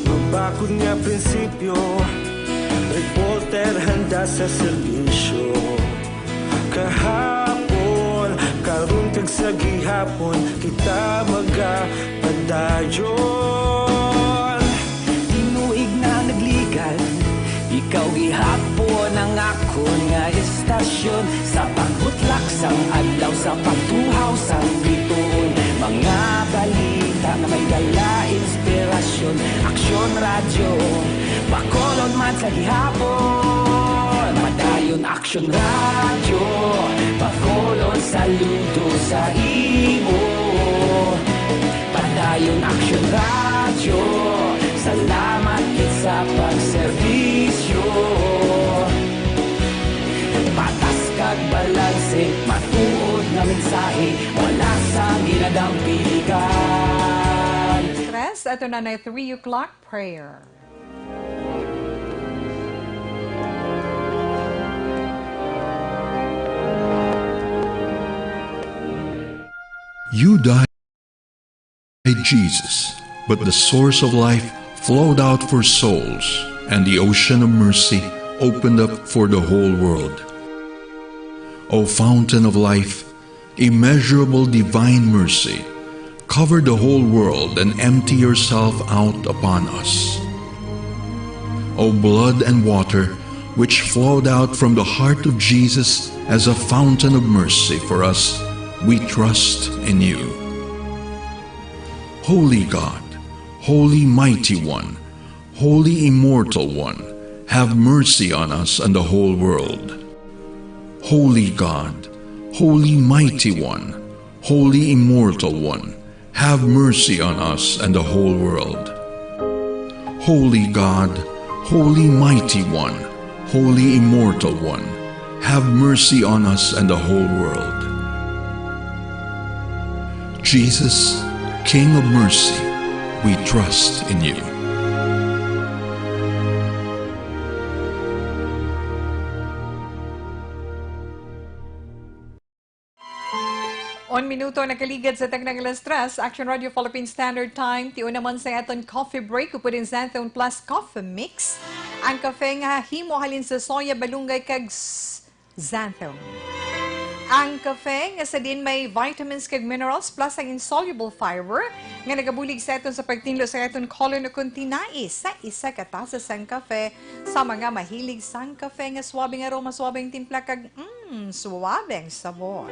Mabakod nga prinsipyo, reporter handa sa serbisyo. Kahapon, karon kag sa gihapon, kita magapadayon. Tinuig na nagligan, ikaw gihapon ang akon nga istasyon. Sa pagbutlak sang adlaw, sa pagtuhaw sang bituon, mga balita nga may dala inspirasyon. Aksyon Radyo, Bacolod man sa gihapon. Padayon Aksyon Radyo, Bacolod, saludo sa imo. Padayon Aksyon Radyo, salamat gid sa pagserbisyo. Patas kag balanse, matuod nga mensahe, Sa ato na na three o'clock prayer. You died, Jesus, but the source of life flowed out for souls, and the ocean of mercy opened up for the whole world. O fountain of life, immeasurable divine mercy, cover the whole world and empty yourself out upon us. O blood and water, which flowed out from the heart of Jesus as a fountain of mercy for us, we trust in you. Holy God, Holy Mighty One, Holy Immortal One, have mercy on us and the whole world. Holy God, Holy Mighty One, Holy Immortal One, have mercy on us and the whole world. Holy God, Holy Mighty One, Holy Immortal One, have mercy on us and the whole world. Jesus, King of mercy, we trust in you. On minuto nakaligad sa taknang alas tres, Action Radio Philippine Standard Time, tion naman sa aton coffee break, upod ang Xanthone Plus Coffee Mix. Ang kafe nga himo halin sa soya, balunggay, kag s-, Xanthone. Ang kafe nga sa diin may vitamins kag minerals plus ang insoluble fiber nga nagabulig sa aton sa pagtinlo sa aton colon ukon tinai sa isa ka tasa sang kafe sa mga mahilig sang kafe nga suabe nga aroma, suabe ang timpla, kag, mm, suabe ang sabor.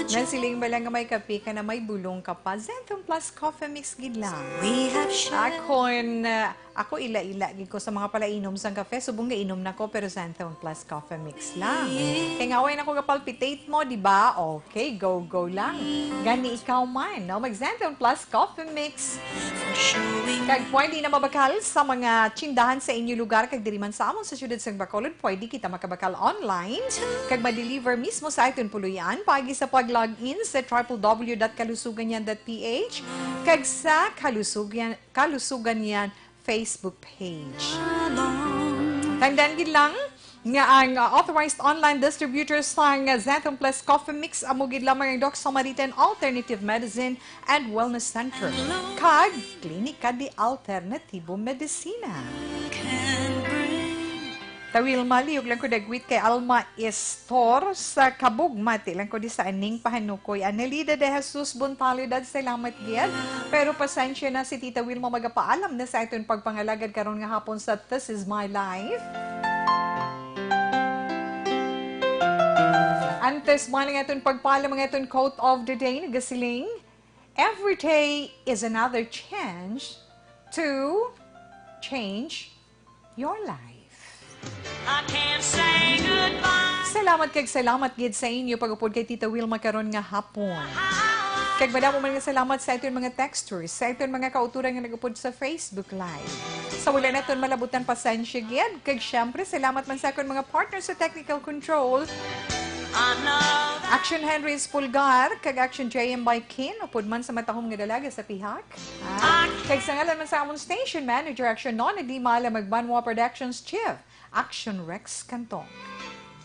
Nasiling ba lang nga may kape ka na may bulong ka pa? Xanthone Plus Coffee Mix gid lang. Akon, uh, ako ila-ila gid ko sa mga palainom sang kafe. Subong nga inom na ko, pero Xanthone Plus Coffee Mix lang. Kay nga way na ko ga-palpitate mo, di ba? Okay, go, go lang. Gani ikaw man, no? Mag Xanthone Plus Coffee Mix. Kag pwede na mabakal sa mga tindahan sa inyo lugar kag diri man sa amon sa siyudad sang Bacolod, pwede kita makabakal online kag ma-deliver mismo sa aton puloy-an paagi sa pag-log in sa triple W dot kalusugan yan dot P H kag sa Kalusugan, Kalusugan yan Facebook page. Tandaan gid lang nga ang, uh, authorized online distributor sang, uh, Xanthone Plus Coffee Mix amo gid lamang ang Doc Samaritan Alternative Medicine and Wellness Center kag Klinika de Alternatibo Medicina. Tawil, maliyog lang ko dagwit kay Alma Estor sa Kabugmati lang ko di sa aning pahanukoy. Anelida de Jesus Bontalidad, salamat gid. Pero pasensya na, si Tita Wilma magapaalam na sa aton pagpangalagad karon nga hapon sa This Is My Life. Antes man ang aton pagpaalam, ang aton quote of the day nagasiling, "Every day is another chance to change your life." I can't say goodbye. Salamat kag salamat gid sa inyo pag-upod kay Tita Wilma karon nga hapon. Kag madamo man nga salamat sa aton mga texters, sa aton mga kautoran nga nag-upod sa Facebook Live. Sa wala naton malabutan, pasensya gid. Kag syempre, salamat man sa akon mga partner sa technical control. Action Henry Espulgar, kag Action J M by Kin, upod man sa matahom nga dalaga sa pihak. Ah, kag sa ngalan man sa amon station manager, Action Nona Di Mala, mag Banwa Productions Chief, Action Rex Cantong.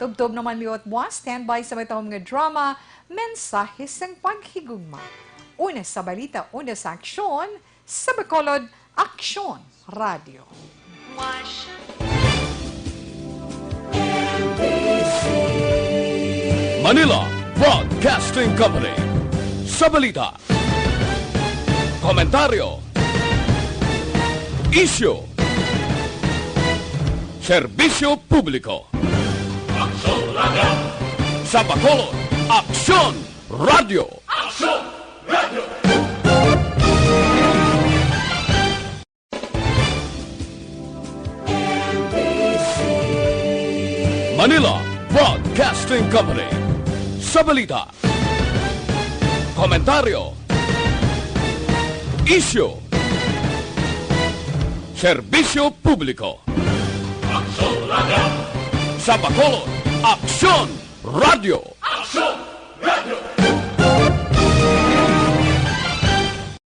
Tubtob naman liwat buwas, standby sa matahom nga drama, Mensahe sang Paghigugma. Una sa balita, una sa aksyon, sa Bacolod, Aksyon Radio. Manila Broadcasting Company. Sa balita, komentaryo, isyu, serbisyo publiko. Sa Bacolod, Aksyon Radio. Manila Broadcasting Company. Sa balita, komentaryo, isyu, serbisyo publiko. Sa Bacolod, Aksyon Radio.